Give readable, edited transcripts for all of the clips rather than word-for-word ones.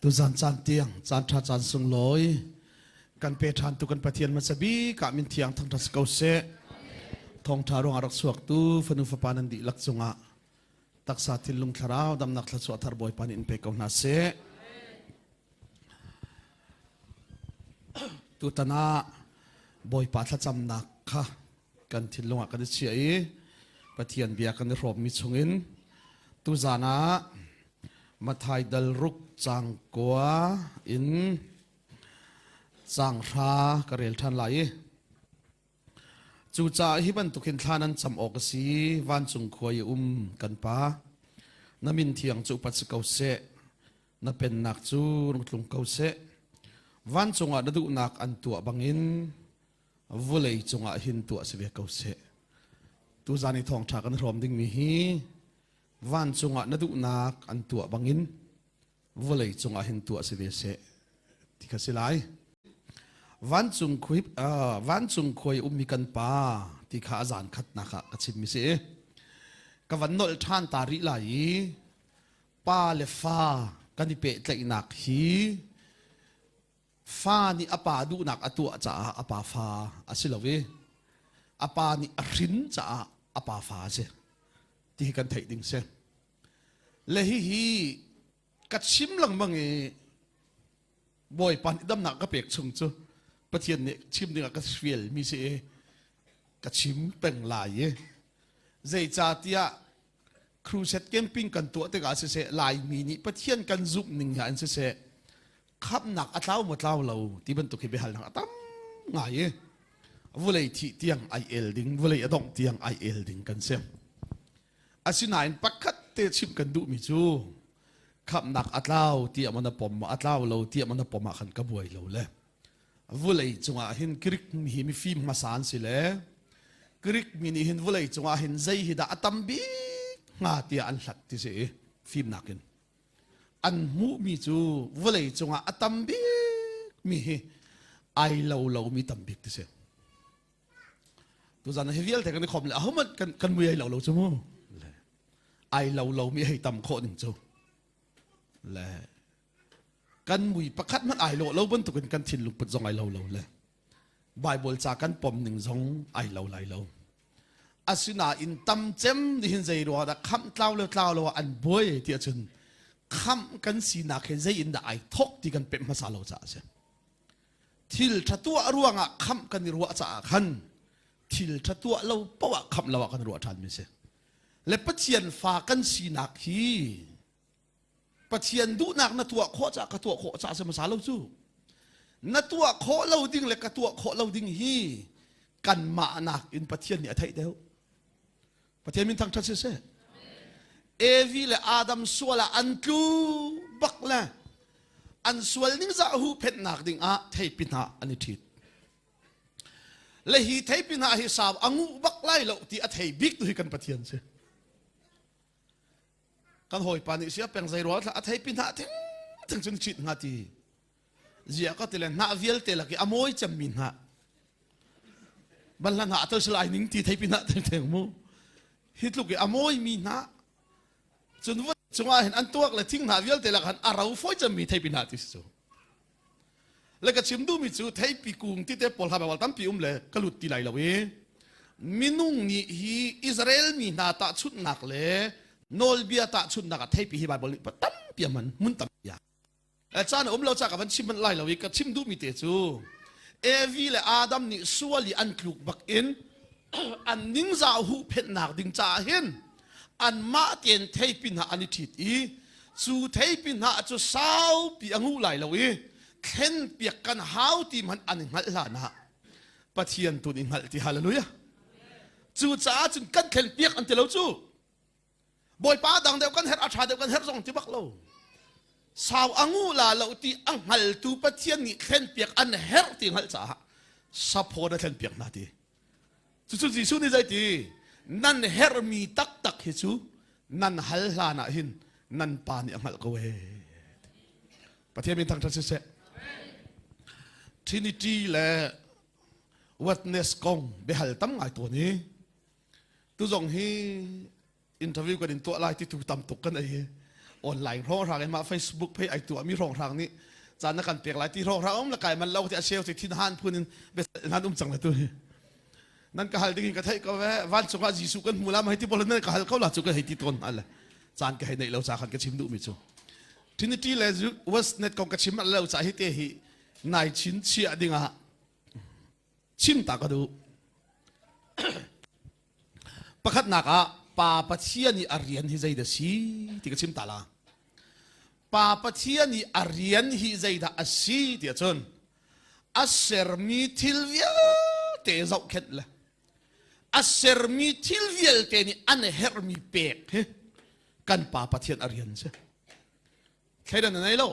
Tuzan caan tiang caan ṭha caan sunglawi kan pe ṭhan tu kan Pathian hmasa bik ah min thiang thangṭhat si ko seh. Thawngṭha ruangah rak chuaktu fanu fapa nan dihlak cungah taksa thinlung thlarau damnak thluachuah thar Bawipa nih in pe ko hna seh. Tutan ah Bawipa thlacamnak kha kan thinlung ah kan i chiah i Pathian bia kan i hrawmmi chungin tuzan ah Mathai dal ruk cang kua in cang hra ka rel ṭhan lai i cucaah hi bantuk hin thla nan cam awk a si vancung khua i um kan pa na min thiang cu upat si ko seh na pennak cu rung tlung ko seh vancung ah na duhnak an tuah bangin vulei cungah hin tuah si ve ko seh tuzan i thawngṭha kan hrawm dingmi hi vancung ah na duhnak an tuah bangin vawlei cungah hin tuah si ve seh ti kha si lai vancung khui vancung khuai ummi kan pa ti kha a zan khatnak ah ka chimmi si ka van nolh ṭhan ta rih lai i pa le fa kan i pehtlaihnak hi fa nih a pa duhnak a tuah caah a pa fa a si lo i a pa nih a hrin caah a pa fa a si ti hi kan theih ding si le hihi ka chim lengmang i Bawipa nih damnak ka pek chung cu Pathian nih chim dingah ka fial mi si i ka chim peng lai i zeicahtiah crusade camping kan tuah tikah siseh Laimi nih Pathian kan zumh ning hi an siseh khamhnak a tlau maw tlau lo ti bantuk hi biahalnak a tam ngai i vulei thih tiang ai el ding vulei a dongh tiang ai el ding kan si asinain pakhat te chim kan duhmi cu khamhnak a tlau tiah man a pom a tlau lo tiah man a pom ah khan ka buai lo le vulei cungah hin Greek mi hi mifim hmasa an si le Greek mi nih hin vulei cungah hin zei hi dah a tam bik hnga tiah an hlat ti si fimnak in an hmuhmi cu vulei cungah a tam bik mi hi ai lo lo mi tam bik ti si tuzan hi vialte kan i khom le ahohmanh kan kan mui ai lo lo cu mu ai lo lo mi hei tam khawh ning cu le kan mui pakhat hmanh ai lo lo bantukin kan thinlung put zong ai lo lo le Bible ca kan pom ning zong ai lo lai lo asinain tam cem nihin zei ruah dah khamh tlau le tlau lo an buai ti ahcun khamh kan sinak he zei in dah ai thok ti kan pemh hmasa lo caah a si thil ṭha tuah ruangah khamh kan i ruah caah khan thil ṭha tuah lo poah ah khamh lo ah kan ruah ṭhan mi si le Pathian fa kan sinak hi Pathian duhnak na tuah khawh caah ka tuah khawh caah si hmasa lo cu na tuah khawh lo ding le ka tuah khawh lo ding hi kanmah nak in Pathian nih a theih deuh Pathian min thangṭhat si seh Evi le Adam sual ah an tlu bak le an sual ning zah hu phenhnak ding ah theipi hna an i ṭhit le hi theipi hna hi sau a nguh bak lai lo ti a thei bik tu hi kan Pathian si kan hawipa nih sia peng zei rual a theipi hnah thing thing cun chit hnga ti zia ka ti le hnah vialte lak i a mawi cemmi hnah banhla hnah tel silai ning ti theipi hnah theng theng mu hi tluk i a mawi mi hnah cun vut cungah hin an tuak le thing hnah vialte lak han a ro fawi cemmi theipi hnah ti si cu Le ka chim duhmi cu theipi kung tite pawl ha bawal tampi um le ka lut ti lai lo i minung nih hi Israel mi hna tahchunhnak le nawlbia tahchunhnak ah theipi hi Bible nih tampi a hman hmun tampi ah caan a um lo ca ka van chim manh lai lo i ka chim duhmi te cu Evi le Adam nih sual i an tluk bak in an ningzah huhphenhnak ding caah hin anmah tein theipi hna an i ṭhit i cu theipi hna cu saupi a nguh lai lo i thlenpiak kan hau ti hmanh an i hngalh hlan ah Pathian tu nih hngalh ti hallelujah cucaah cun kan thlenpiak an ti lo cu Bawipa dang deuh kan herh a ṭha deuh kan herh zong ti bak lo sau a ngu la lo ti a hngaltu Pathian nih thlenpiak an herh ti hngalh caah saphaw na thlenpiak hna ti Cucu Jesuh nih zeiti nan herhmi taktak hi cu nan hal hlan ah hin nan pa nih a hngalh ko ee. Pathian min thangṭhat siseh. Trinity le witness kong biahal tam ngai tawn i tu zong hi interview kan in tuah lai ti tu tam tuk kan ei. Online hrawnghrang in mah Facebook phei ai tuahmi hrawnghrang nih caan na kan pek lai ti hrawnghrang um la kai man lo ti a cheu ti thin han phun in biaceih um cang le tu hi. Nan ka hal ding in ka theih ko ve vancung ah Jesuh kan hmu la ma hei ti bol nan ka hal ko la cu ka hei ti tawn hna le caan ka hei neih lo ca khan ka chim duhmi cu Trinity le Westnet kong ka chim lo ca hi te hi nai chin chiah dingah chim ta ka duh. Pakhatnak ah Pa Pathian i a rian hi zeidah si ti ka chim ta la. Pa Pathian i a rian hi zeidah a si ti ahcun a sermi thil vialte zohkhenh le a sermi thil vialte nih an herhmi pek hi kan Pa Pathian a rian si. Thleidan a nei lo.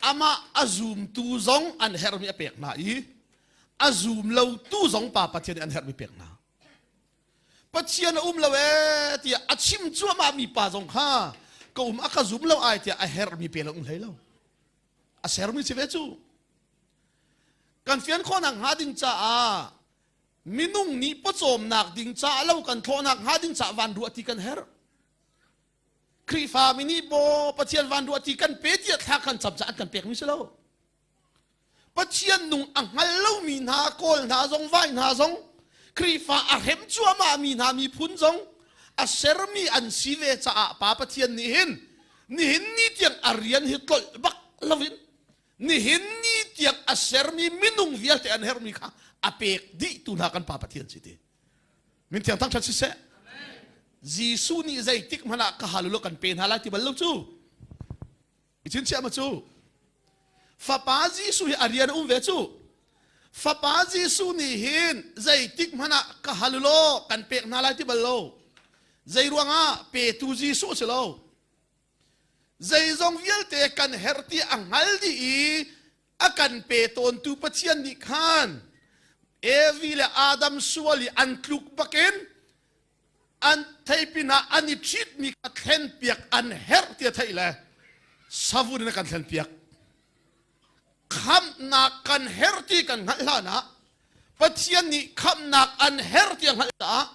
Amah a zumtu zong an herhmi a pek hna i a zum lotu zong Pa Pathian nih an herhmi pek hna. Pathian a um lo ee tiah a chim cuahmah mi pa zong kha ka um a ka zum lo ai tiah a herhmi pe lo um hlei lo. A sermi si ve cu. Kan fian khawhnak hnga ding caah minung nih pawcawmnak ding caah lo kan thlawhnak hnga ding caah van ruah ti kan herh. Khrihfa mi nih maw Pathian van ruah ti kan pe tiah thla kan cam caah an kan pekmi si lo. Pathian nung a hngal lomi hna kawl hna zong vai hna zong Khrihfa a hrem cuahmah mi hna miphun zong a sermi an si ve caah Pa Pathian nih hin nihin ni tiang a rian hi tlolh bak loin nihin ni tiang a sermi minung vialte an herhmi kha a pek dih tu hna kan Pa Pathian si ti. Min thiang thangṭhat siseh. Jesuh nih zeitik hmanh ah ka hal u law kan pe hna lai ti bal lo cu. I chinchiah ma cu. Fapa Jesuh hi a rian a um ve cu. Fapa Jesuh nih hin zeitik hmanh ah ka hal u law kan pek hna lai ti bal lo. Zei ruangah petu Jesuh si lo. Zeizong vialte kan herh ti a hngal dih i a kan pe tawntu Pathian nih khan Evi le Adam sual i an tluk bakin an theipin ah an i ṭhitmi kha thlenpiak an herh ti a theih le savun in a kan thlenpiak. Khamhnak kan herh ti kan hngalh hlan ah Pathian nih khamhnak an herh ti a hngalh caah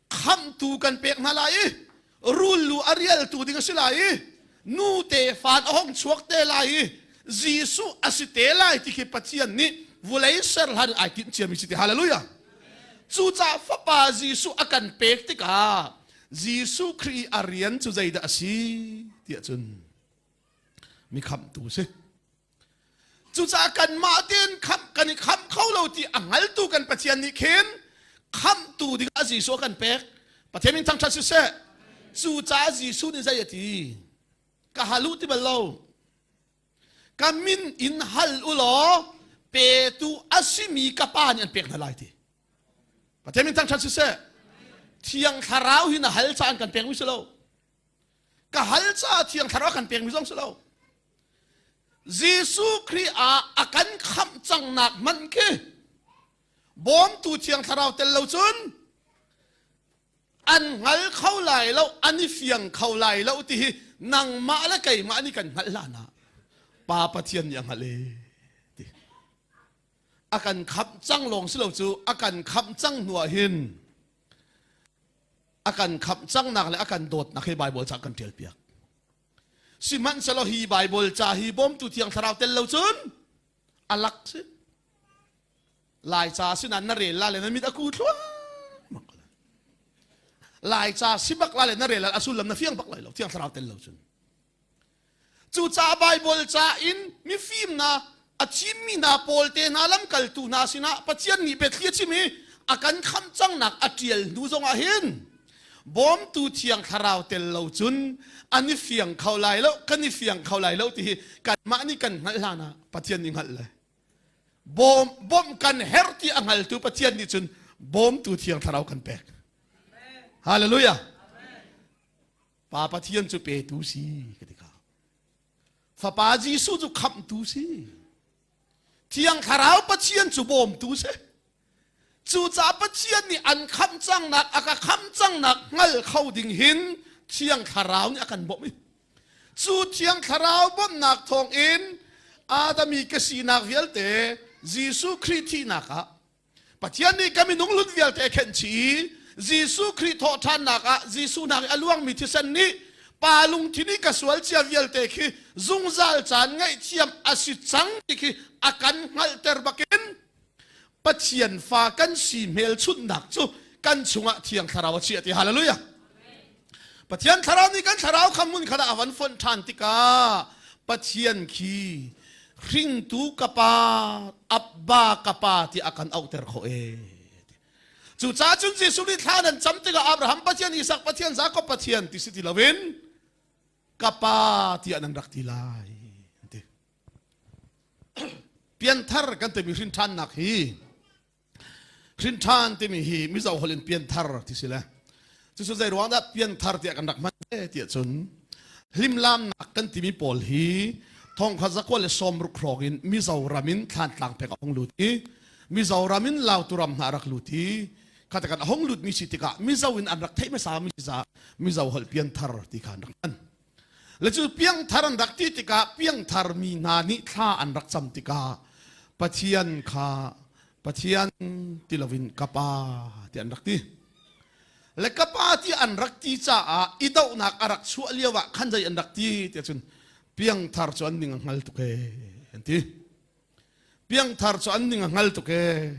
khamhtu kan pek hna lai i rul lu a rialtu ding a si lai i nu tefa a hong chuak te lai i Jesuh a si te lai ti khi Pathian nih vulei ser hlan ai tinh ciami si ti hallelujah cucaah fapa Jesuh a kan pek tikah Jesuh Khrih a rian cu zeidah a si tiah cun mi khamhtu si Cucaah kanmah tein khamh kan i khamh kho lo ti a hngaltu kan Pathian nih khin khamhtu ding ah Jesuh a kan pek. Pathian min thangṭhat siseh. Cucaah Jesuh nih zei a ti? Ka hal u ti bal lo. Ka min in hal u law petu a simi ka pa nih an pek hna lai ti. Pathian min thangṭhat siseh. Thiang Thlarau hi na hal caah an kan pekmi si lo. Ka hal caah Thiang Thlarau a kan pekmi zong si lo. Jesuh Khrih ah a kan khamh cangnak hmanh khi bawmtu Thiang Thlarau tel lo cun an hngal kho lai lo, an i fiang kho lai lo ti hi nangmah le keimah nih kan hngalh hlan ah Pa Pathian nih a hngalh e ti. A kan khamh cang lawng si lo cu a kan khamh cang hnu ah hin a kan khamh cangnak le a kan dawtnak hi Baibal ca kan ṭial piak. Sihmanhsehlaw hi Baibal ca hi bawmtu Thiang Thlarau tel lo cun a lak si. Lai ca si nain na rel la le na mit a ku thluahmah ko lai. Lai ca si bak la le na rel la a sullam na fiang bak lai lo Thiang Thlarau tel lo cun. Cucaah Baibal ca in mifim hna a thimmi hna pawl te hna lamkaltu hna sinah Pathian nih biathli a chim i a kan khamh cangnak a ṭial hnu zongah hin bawmtu thiang thlarau tel lo cun an i fiang kho lai lo kan i fiang kho lai lo ti hi kanmah nih kan hngalh hlan ah Pathian nih hngalh le bawm bawmh kan herh ti a hngaltu Pathian nih cun bawmtu thiang thlarau kan pek Hallelujah Pa Pathian cu petu si ka ti kha. Fapa Jesuh cu khamhtu si. Thiang Thlarau Pathian cu bawmtu si. Cucaah Pathian nih an khamh cangnak a ka khamh cangnak hngal kho ding hin Thiang Thlarau nih a kan bawmh i cu Thiang Thlarau bawmhnak thawngin Adami ka sinak vialte Jesuh Khrih thihnak ah Pathian nih ka minung hlun vialte a khenh chih i Jesuh Khrih thawhṭhannak ah Jesuh nak i a luangmi thisen nih Pa lungthin i ka sual cia vialte khi zungzal caan ngaihthiam a si cang ti khi a kan hngalhter bakin Pathian fa kan si hmelchunhnak cu kan chungah Thiang Thlarau a chiah ti. Hallelujah. Pathian Thlarau nih kan thlarau kha hmun khat ah a van fonh ṭhan tikah Pathian khi hringtu ka pa Abba ka pa tiah a kan auhter khawh ee. Cucaah cun Jesuh nih thla nan cam tikah Abraham Pathian, Isak Pathian, Jakob Pathian ti si ti loin ka pa tiah nan rak ti lai. Ti. Pianthar kan timi hrinṭhannak hi hrinṭhan timi hi Mizo holh in pianthar ti si le cucu zei ruang dah pianthar tiah kan rak hman tiah cun hlimlamnak kan timi pawl hi thongkha zakua le sawmruk hrawng in Mizoram in Thlantlang peng a hung lut i Mizoram in Lauturam hna rak lut i khatakan a hung lut mi si tikah Mizo in an rak theih hmasa mi si caah Mizo holh pianthar ti kha an rak hman. Le cu piangthar an rak ti tikah piangthar mi hna nih thla an rak cam tikah Pathian kha Pathian ti loin ka pa ti an rak ti. Le ka pa ti an rak ti caah i dohnak a rak chuah lio ah khan zei an rak ti tiah cun piangthar cu an ning a hngal tuk ee an ti. Piangthar cu an ning a hngal tuk ee.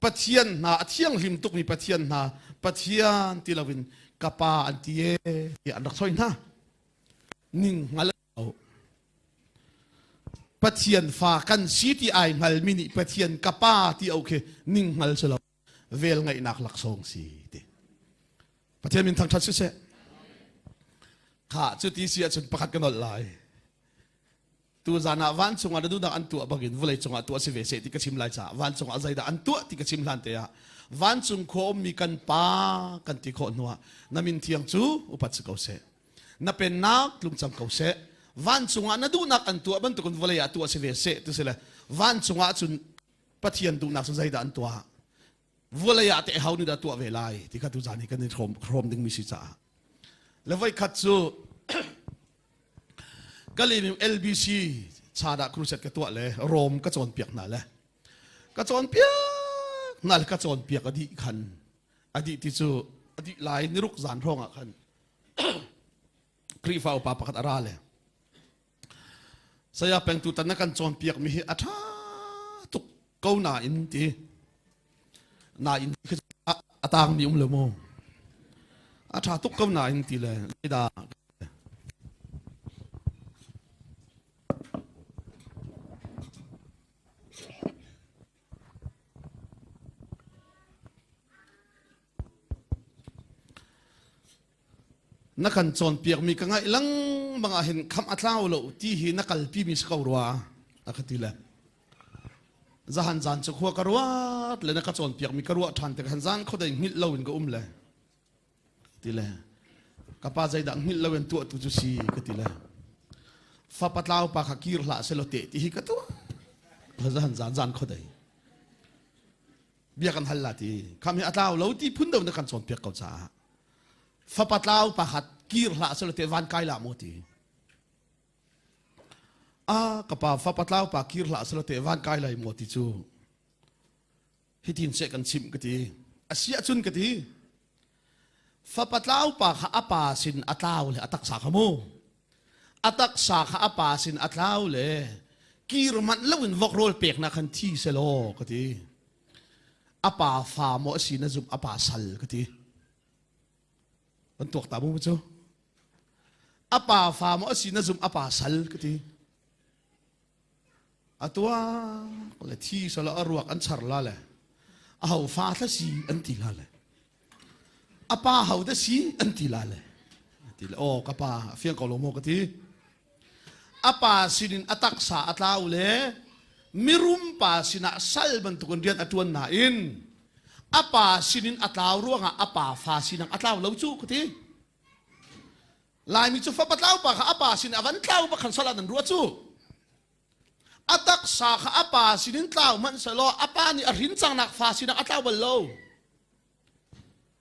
Pathian hna a thianghlim tukmi Pathian hna Pathian ti loin ka pa an ti ee tiah an rak soi hna. Ning hngal lo. Pathian fa kan si ti ai hngalmi nih Pathian ka pa ti au khi ning hngal si lo vel ngaihnak laksawng si ti. Pathian min thangṭhat siseh. Kha cu ti si ahcun pakhat ka nolh lai. Tuzan ah vancung ah na duhnak an tuah bangin vawlei cungah tuah si ve seh ti ka chim lai caah vancung ah zeidah an tuah ti ka chim hlan te ah vancung khua ummi kan pa kan ti khawh hnuah na min thiang cu upat si ko seh na pennak tlung cang ko seh vancung ah na duhnak an tuah bantukin vawlei ah tuah si ve seh ti si le vancung ah cun Pathian duhnak cu zeidah an tuah vawlei ah teh ho nih dah tuah ve lai ti kha tuzan hi kan i hrawm hrawm dingmi si caah le voi khat cu Kalim LBC chada crusade ka tuah le Rom ka cawnpiak hna le ka cawnpiak hna le ka cawnpiak a dih khan a dih ti cu a dih lai niruk zan hrawng ah khan Khrihfa upa pakhat a ra le Saya peng tutan na kan cawnpiak mi hi a ṭha tuk ko nain ti nain a tang mi um lo mu a ṭha tuk ko nain ti le da Na kan cawnpiakmi ka ngaih lengmang ah hin khamh a tlau lo ti hi na kalpi mi si ko rua a ka ti le zahan zan cu khua ka ruat le na ka cawnpiakmi ka ruah ṭhan tik han zan khuadei hngilh lo in ka um le ti le ka pa zeidah hngilh lo in tuah tu cu si ka ti le fapa tlau pa kha kir hlah selaw te ti hi ka tuah zahan zan zan khuadei bia kan hal la ti kham hi a tlau lo ti phun do na kan cawnpiak ko caah fapa tlau pakhat kir hlah selaw te van kai la maw ti a ka pa fapa tlau pa kir hlah selaw te van kai lai maw ti cu hitin se kan chim ka ti a si ahcun ka ti fapa tlau pa kha a pa sin a tlau le a taksa kha mu a taksa kha a pa sin a tlau le kir manh loin vok rawl pek na khan thi selaw ka ti a pa fa maw a si na zumh a pa sal ka ti kan tuak ta mu cu a pa fa maw a si na zumh a pa sal ka ti a tuak le thi sala a ruak an char la le a ho fa thla si an ti la le a pa ho da si an ti la le ti le oh ka pa fiang ko lo maw ka ti a pa sinin a taksa a tlau le mirum pa sinah sal bantukin rian a ṭuan nain a pa sinin a tlau ruangah a pa fa sinak a tlau lo cu ka ti Laimi cu fapa tlau pa kha a pa sin a van tlau bak khan sal ah nan ruah cu a taksa kha a pa sinin tlau hmanh selaw a pa nih a hrin cangnak fa sinah a tlau bal lo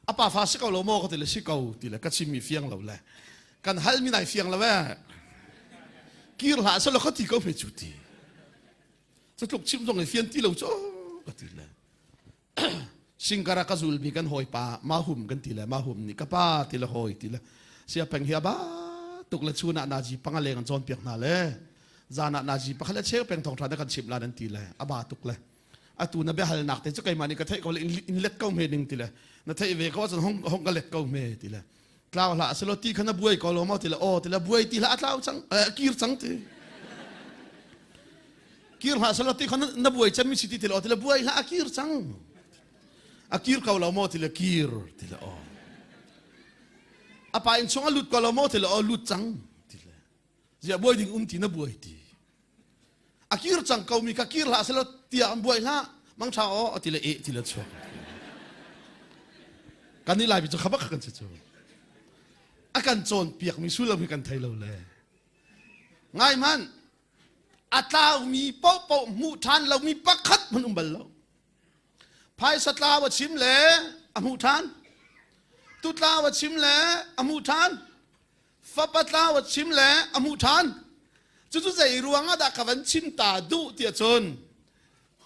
a pa fa si ko lo maw ka ti le si ko ti le ka chimmi fiang lo le kan halmi nai fiang lo eh kir hlah selaw ka ti ko hme cu ti cu tluk chim zong i fian ti lo cu ka ti le Singkara ka zulmi kan hawipa mahum kan ti le mahum nih ka pa ti le hawi ti le sia peng hi a ba Tuk le chun ah nazi panga leng an cawnpiak hna le zan ah nazi pakhat le cheu peng thawngṭha na kan chimh la nan ti le a ba tuk le atu na biahalnak te cu keimah nih ka theih ko le in let ko hme ding ti le na theih ve ko ahcun hong hong ka let ko hme ti le tlau hlah silo ti kha na buai ko lo maw ti le aw ti le buai ti hlah a tlau cang kir cang ti kir hlah silo ti kha na buai cem mi si ti ti le aw ti le buai hlah a kir cang a kir ko lo maw ti le kir ti le aw a pa inn chung a lut ko lo maw ti le aw lut cang ti le ziah buai ding um ti na buai ti a kir cang ko mi ka kir hlah selaw tiah an buai hlah mangtha aw ati le e ti le chuak kan ni lai bi cu khabak kan si cu a kan cawn piak mi sullam hi kan thei lo le ngai man a tlau mi popo hmuh ṭhan lo mi pakhat hmanh um bal lo Phaisa tlau a chim le a hmuh ṭhan. Tutlau a chim le a hmuh ṭhan. Fapa tlau a chim le a hmuh ṭhan. Cucu zei ruang ah dah ka van chim ta duh tiah cun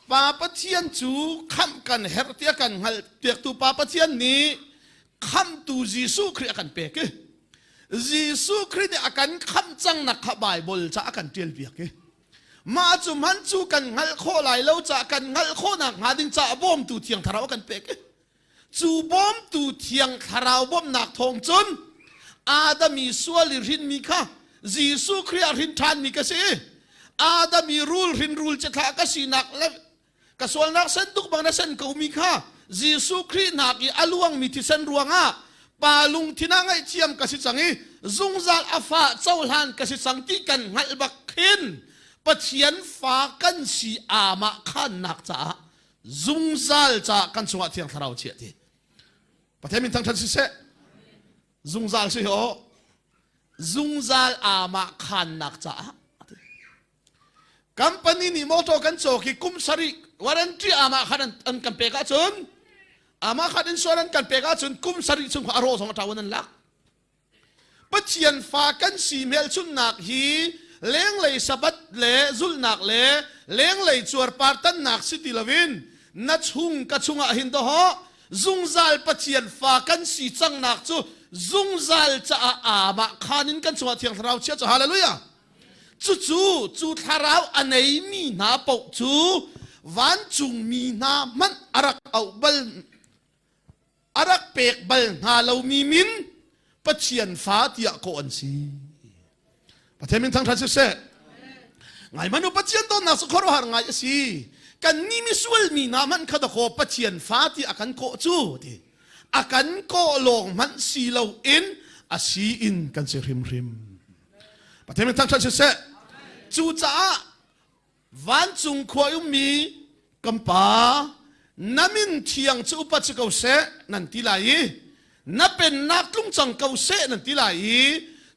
Pa Pathian cu khamh kan herh tiah kan hngalh piaktu Pa Pathian nih khamhtu Jesuh Khrih a kan pek i Jesuh Khrih nih a kan khamh cangnak kha Baibal ca a kan ṭial piak i Mah cu hman cu kan hngalh khawh lai lo caah kan hngalh khawhnak hnga ding caah bawmtu thiang thlarau a kan pek i cu bawmtu thiang thlarau bawmhnak thawng cun Adam i sual i hrinmi kha Jesuh Khrih ah hrin ṭhanmi ka si. Adam i rul hrin rul cithlah ka sinak le Ka sualnak sen tuk bang na sen komi kha Jesuh Khrih nak i a luangmi thisen ruangah pa lungthin ah ngaihthiam ka si cang i zungzal a fa cohlan ka si cang ti kan hngalh bak khin Pathian fa kan si aamah khannak caah zungzal caah kan chungah Thiang Thlarau chiah ti. Pathian min thangṭhat siseh. Zungzal si hi aw. Zungzal aamah khannak caah Company nih motor kan cawk i kum sarih warranty amah khan an kan pek ahcun amah khan insurance kan pek ahcun kum sarih chung kha a rawh zong a ṭau in an lak. Pathian fa kan si hmelchunhnak hi lenglei sabat le zulhnak le lenglei cuarpar tannak si ti loin na chung ka chungah hin dawhawh zungzal Pathian fa kan si cangnak cu zungzal caah amah khan in kan chungah Thiang Thlarau chia cu hallelujah. Cucu cu thlarau a neimi hna paoh cu vancungmi hna hmanh a rak auh bal a rak pek bal hna lomi min Pathian fa tiah kawh an si. Pathian min thangṭhat siseh. Ngai manu Pathian dawtnak cu khuaruahhar ngai a si. Kan nih misual mi hna hmanh kha dakaw Pathian fa tiah a kan kawh cu ti. A kan kawh lawng hmanh si loin a si in kan si hrimhrim. Pathian min thangṭhat siseh. Cucaah vancung khua i ummi kan pa na min thiang cu upat si ko seh nan ti lai i na pennak tlung cang ko seh nan ti lai i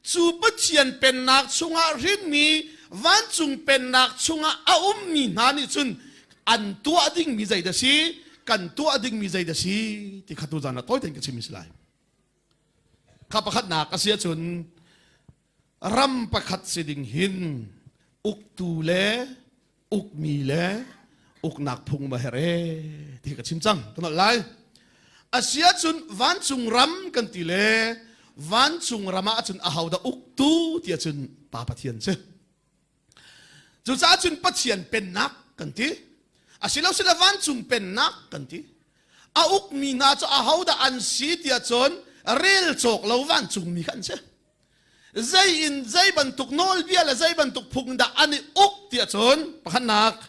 cu Pathian pennak chungah hrinmi vancung pennak chungah a ummi hna nih cun an tuah dingmi zeidah si kan tuah dingmi zeidah si ti kha tu zan ah tawi tein ka chim si lai. Kha pakhatnak a si ahcun ram pakhat si ding hin uktu le ukmi le uknak phung ma her e ti ka chim cang ka nolh lai. A si ahcun vancung ram kan ti le vancung ram ah cun ahodah uktu ti ahcun Pa Pathian si. Cucaah cun Pathian pennak kan ti. Asilo sila vancung pennak kan ti. A ukmi hna cu ahodah an si tiah cun rel cawk lo vancungmi kha an si. Zei in zei bantuk nawlbia le zei bantuk phung dah an i uk tiah cun pakhatnak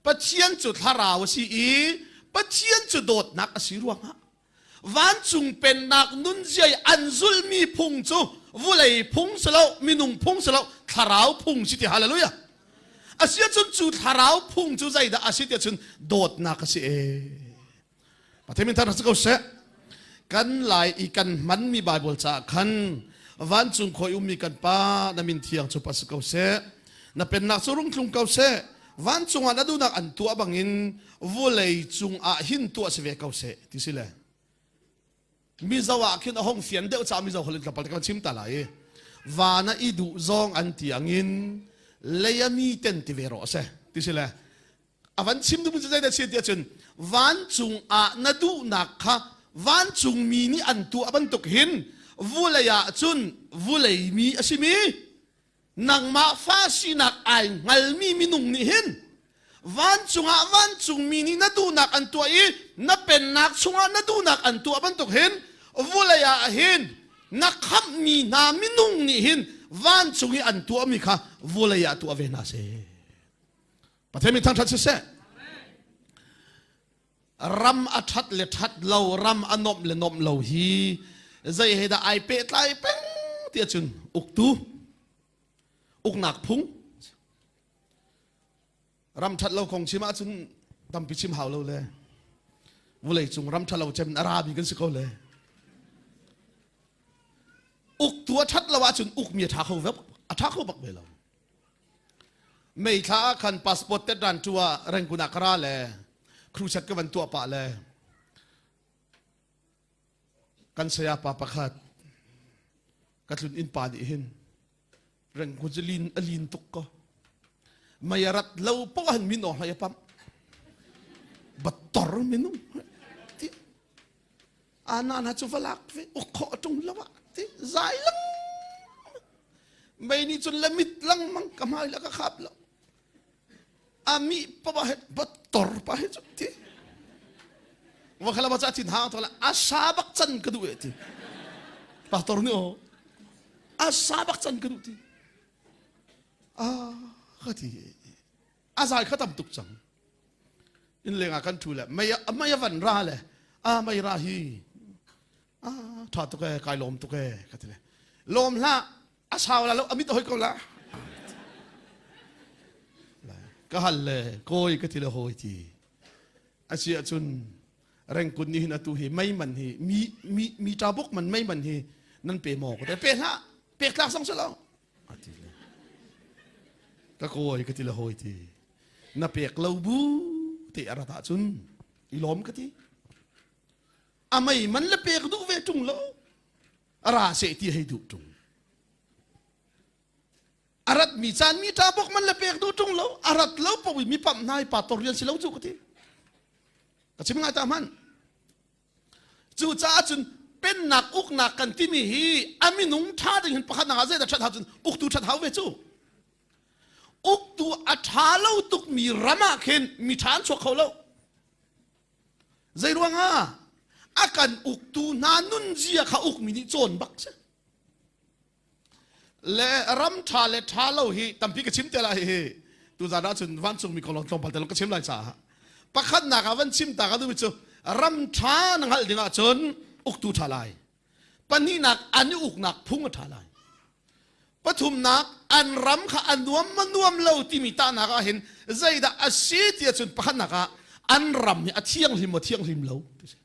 Pathian cu thlarau a si i Pathian cu dawtnak a si ruangah Vancung pennak nunzia i an zulhmi phung cu vulei phung si lo, minung phung si lo, thlarau phung si ti hallelujah. Asiahcun cu thlarau phung cu zeidah a si tiah cun dawtnak a si e. Pathian min thar si ko seh. Kan lai i kan hmanmi Bible caah khan vancung khoi ummi kan pa na min thiang cu pa si ko seh. Na pennak cu rung tlung ko seh. Vancung ah na duhnak an tuah bangin vulei cung ah hin tuah si ve ko seh ti si le Mizo ah khin a hong fian deuh ca Mizo holh in tlawmpal kan chim ta lai i van ah i duh zong an ti angin lei a mi ten ti ve rawh seh ti si le a van chim duh cu zeidah si ti ahcun vancung ah na duhnak kha vancung mi nih an tuah bantuk hin. vulei ah cun vulei mi a simi nangmah fa sinak ai hngalmi minung nih hin vancung ah vancungmi nih na duhnak an tuah i na pennak chungah na duhnak an tuah bantuk hin vulei ah hin na khamhmi hna minung nih hin vancung i an tuahmi kha vulei ah tuah ve hna seh. Pathian min thangṭhat siseh. Ram a ṭhat le ṭhat lo, ram a nomh le nomh lo hi zei he dah ai pehtlai peng ti ahcun uktu, uknak phung. Ram ṭhat lo kong chim ahcun tampi chim hau lo le vulei cung ram ṭha lo cem a rami kan si ko le. Uktu a ṭhat lo ahcun ukmi a ṭha kho a ṭha kho bak ve lo. May thla ah khan passport tet ran tu ah Rangoon ah ka ra le crusade ka van tuah pah le kan saya pa pakhat ka tlun inn pa nih hin Rangoon cu lin a lin tuk ko mei a rat lo poh han min awng hlai a pam battor minung ti ana na cu va lak ve uk khawh a ṭung lo ah ti zai lang mei nih cun le mit lengmang ka hmai le ka khap lo a mi pa he ba tor pa he cu ti va khala ba cha thin hang thola a sa bak chan ka duh e ti pastor nih o a sa bak chan ka duh ti a ka ti a zai kha tam tuk cang inn leng ah kan ṭhu le mei mei a van ra le a mei ra hi a ṭha tuk e kai lawm tuk e ka ti le lawm hlah a sau la lo a mit hoi ko la ka hal le kawi ka ti le hawi ti a si ahcun rengkun nih hin atu hi mei man hi mi mi mi ṭa buk man mei man hi nan pe maw ka ti pe hlah pek tlak zong si lo a ti le ka kawi ka ti le hawi ti na pek lo bu te a rat ahcun i lawm ka ti a mei man le pek duh ve ṭung lo a ra seh ti hei duh ṭung a rat mi caan mi ṭa bok man le pek duh ṭung lo a rat lo pok mi pamh hna i pa tor rian si lo cu ka ti ka chim ngai ta hman Cucaah cun pennak uknak kan timi hi a minung ṭha ding hin pakhat nak ah zeidah ṭhat hau cun uktu ṭhat hau ve cu. Uktu a ṭha lo tukmi ram ah khin mi ṭha an chuak kho lo. Zei ruangah? A kan uktu hna nunzia kha ukmi nih cawn bak si. Le ram ṭha le ṭha lo hi tampi ka chim te lai hi tuzan ah cun vancungmi kong lawng tlawmpal te lawng ka chim lai caah pakhatnak ah van chim ta ka duhmi cu ram ṭha na hngalh ding ahcun uktu ṭha lai pahnihnak an i uknak phung a ṭha lai pathumnak an ram kha a nuam ma nuam lo timi tahnak ah hin zeidah a si ti ahcun pakhatnak ah an ram hi a thianghlim maw thianghlim lo ti si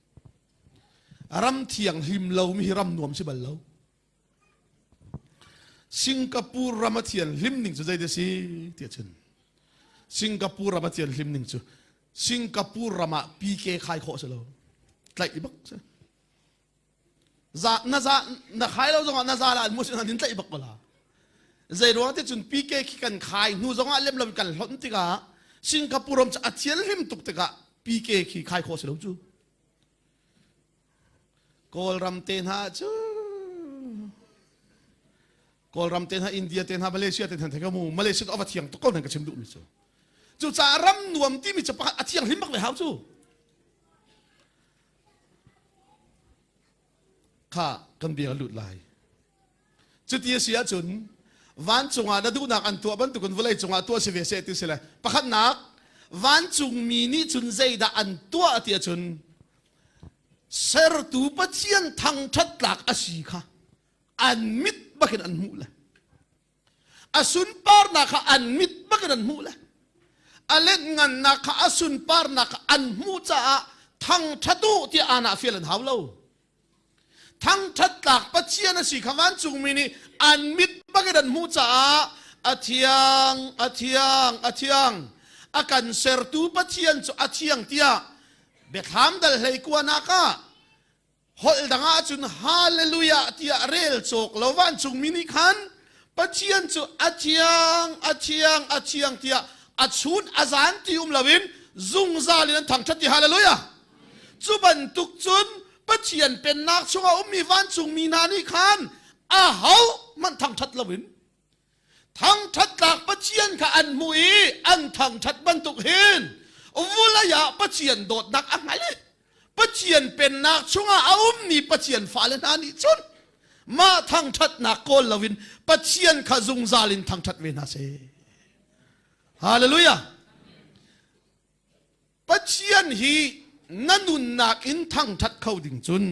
ram thianghlim lo mi hi ram nuam si bal lo Singapore ram a thianhlim ning cu zei si ti ahcun Singapore ram a thianhlim ning cu Singapore ram ah PK khai khawh si lo tlaih bak si za na za na khai lo zongah na za la mu sin in tlaih bak ko la zei ruang te cun PK khi kan khai hnu zongah lem lo kan hlonh tikah Singapore ram cu a thianhlim tuk tikah PK khi khai khawh si lo cu Kawlram te hna cu Kawlram te hna India te hna Malaysia te hna te ka mu Malaysia ava thiang tuk ko nan ka chim duh mi cu cucaah ram nuam timi cu pakhat a thiang hlim bak ve hau cu kha kan bia lut lai Cuti a si ahcun vancung ah na duhnak an tuah bantukin vawlei cungah tuah si ve seh ti si le pakhatnak vancungmi nih cun zeidah an tuah ti ahcun sertu Pathian thangṭhat tlak a si kha an mit bakin an hmuh le a sunparnak kha an mit bakin an hmuh le a lenhngannak kha a sunparnak kha an hmuh caah thangṭhat u tiah aanah fial an hau lo. Thangṭhat tlak Pathian a si kha vancungmi nih an mit bakin an hmuh caah a thiang, a thiang, a thiang. A kan sertu Pathian cu a thiang tiah biathlam dal hlei kuanak ah holh dang ah cun hallelujah tiah rel cawk lo vancungmi nih khan Pathian cu a thiang, a thiang, a thiang tiah a chun a zan ti um loin zungzal in an thangṭhat ti hallelujah. Cu bantuk cun. Pathian pennak chungah ummi vancungmi hna nih khan aho hmanh thangṭhat loin thangṭhat tlak Pathian kha an hmuh i an thangṭhat bantuk hin vulei ah Pathian dawtnak a hngal i Pathian pennak chungah a ummi Pathian fale hna nih cun mah thangṭhatnak kawl loin Pathian kha zungzal in thangṭhat ve hna seh. Hallelujah! Pathian hi na nunnak in thangṭhat kho ding cun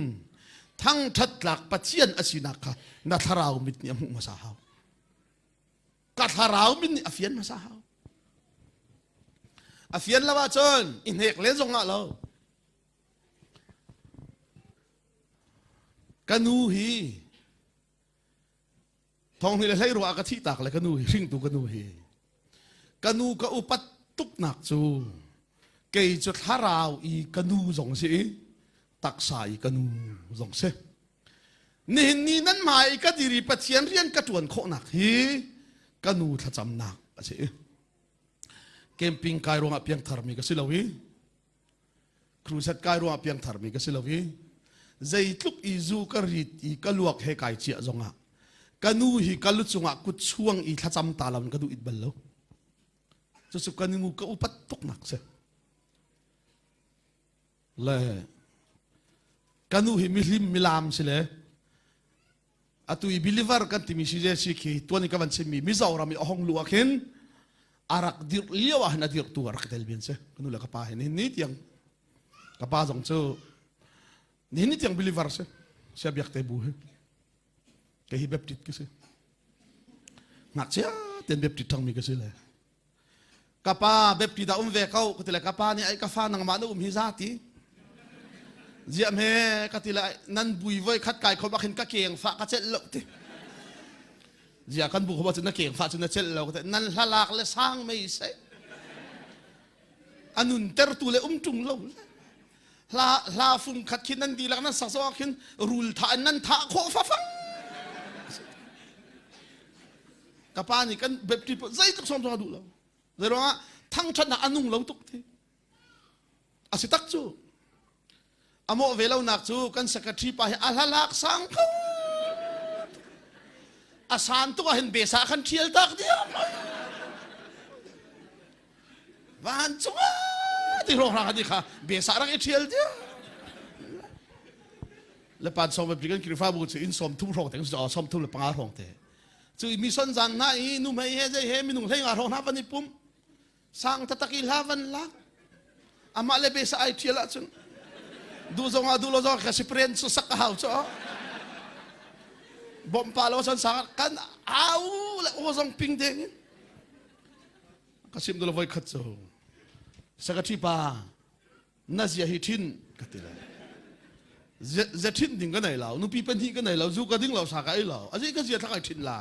thangṭhat tlak Pathian a sinak kha na thlarau mit nih a hmuh hmasa hau. Ka thlarau mit nih a fian hmasa hau. A fian lo ahcun i hnek len zong ah lo. Ka nu hi Thong hi le hlei ruah ka thih tak le ka nu hi hringtu ka nu hi ka nu ka upat tuknak cu kei cu thlarau i ka nu zong si i taksa i ka nu zong si nihin ni nan hmai i ka diri Pathian rian ka ṭuan khawhnak hi ka nu thlacamnak a si camping kai ruangah piangtharmi ka si lo i Crusade kai ruangah piangtharmi ka si lo i zeitluk i zu ka rit i ka luak he kai ciah zongah ka nu hi ka lu cungah kut chuang i thlacam ta lo in ka duh it bal lo. Cucu ka nu ka upat tuknak si. Le ka nu hi mihlim milam si le atu i believer kan timi CJC khi tuan i ka van chimmi Mizoram i a hong lu ah khin a rak dirh lio ah hin a dirhtu a rak tel bian si ka nu le ka pa hin hin ni tiang ka pa zong cu nihin ni tiang believer si sia biak te bu hi ke hi Baptist ka si ngakchia ten Baptist thangmi ka si le Ka pa biapi dah um ve ko ka ti le ka pa nih ai ka fa nangmah na um hi za ti. Ziah hme ka ti le nan bui voi khat kai khom ah khin ka keng fa ka celh lo ti. Ziah kan bu khom ah cun na keng fa cu na celh lo ka ti nan hlalak le sang mei sei. A nun tertu le um ṭung lo le. Hla hla fung khat khin nan dihlak nan sak zong ah khin rul thah in nan thah khawh fafang. Ka pa nih kan Baptist zeitluk sawm zong a duh lo. Zeiruangah thangṭhatnak a nung lo tuk ti. A si tak cu. A mawh ve lonak cu kan secretary pa hi a hlalak sang ko. A san tuk ah hin besa khan ṭhial tak diam. Vancung ah ti hrawng hrang kha besa rak i ṭhial diam. Le pan sawm kan Khrihfabu cu inn 30 hrawng te 35 hrawng te. Cu mission zan hna i nuhmei he zei he minung hlei nga hrawng hna van i pum sang taktak i hla van lak amah le besa ai ṭhial ahcun duh zong ah duh lo zong ka si pren su sak a hau cu bawmh pa lo san sang kan au le aw zong ping deng in ka sim dul voi khat cu secretary pa na zia hi ṭhin ka ti le zia ṭhin ding ka nei lo nupi pahnih ka nei lo zu ka ding lo sa ka ei lo azi ka zia thak ai ṭhin la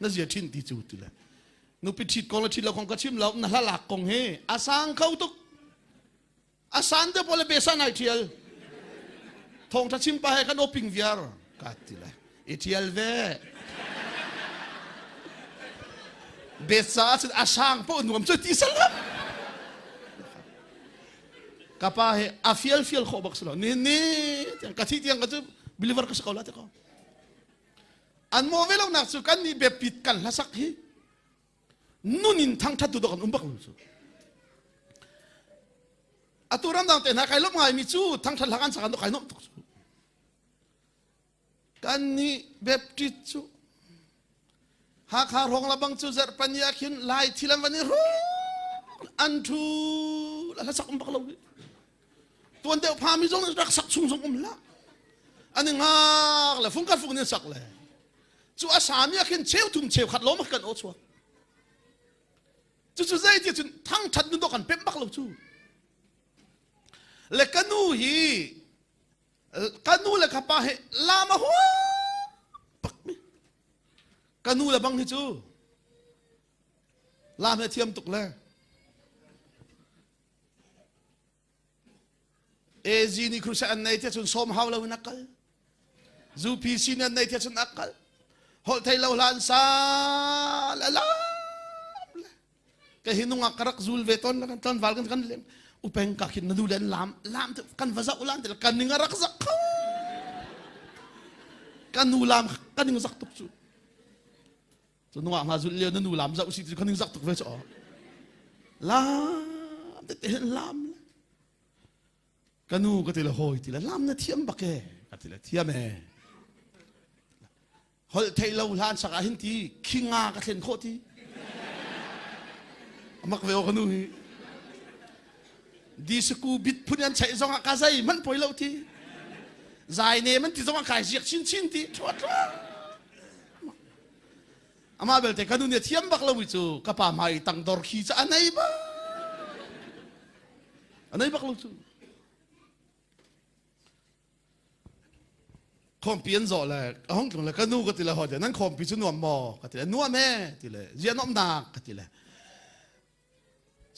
na zia ṭhin ti cu ti le nupi ṭhit kong le ṭhit lo kong ka chim lo na hlalak kong hi a sang kho tuk a san te pole besa nai ṭhial thawngṭha chim pa he kan oping viar ka ti le i ṭhial ve besa cun a sang po nuam cu ti salam ka pa he a fial fial khawh bak si lo ni ni ka thi tiang ka cu believer ka si ko la ti ko an mo ve lo nak cu kan nih biapit kan hlasak hi nun in thangthat tu dok an um bak lo cu atu ramdang te hna kai lom ngai mi cu thangthat hlak an sak an kai nom tuk cu Kannih Baptist cu Hakha hrawng la bang cu zarhpani ah khin Lai thil an van i hruk an thu la hlasak um bak lo hi. Tuan deuh phami zong rak sak chung zong um hlah. An i ngak le fung khat fung in sak le cu a sami ah khin cheu thum cheu khat lawm kan aw chuak. Cucu zei ti cun thangthat nun dawh kan pemh bak lo cu. Le ka nu hi ka nu le ka pa hi lam a huam bak mi ka nu le bang hi cu lam he thiam tuk le AZ nih crusade an nei te cun sawm hau lo in a kal UPC nih an nei te cun a kal holh thei lo hlan sa la lam ka hi nungak ka rak zul ve ton kan tlangval kan kan lem upeng ka khin na nu le an lam lam kan va zau lan te kan ning a rak zak kho. Ka nu lam ka ning zak tuk cu. Cu nungak hna zulh lio na nu lam zoh si cu ka ning zak tuk ve cu. Lam tete hin lam le. Ka nu ka ti le hawi ti le lam na thiam bak e. Ka ti le thiam e. Holh theih lo hlan sak ah hin ti khinga ka thlen khawh ti. Amak ve o ka nu hi. Disuku bit phun an cheih zong ah ka zei man poi lo ti. Zai ne man ti zong ah kai ziak chin chin ti. Thua thua. Amah belte ka nu nih a thiam bak lo mi cu ka pa hmai tangdor khi cu a nei bak. A nei bak lo cu. Khawmpi an zawh le a hung tlung le ka nu ka ti le hawi nan khawmpi cu nuam maw ka ti le nuam e ti le zia nuamnak ka ti le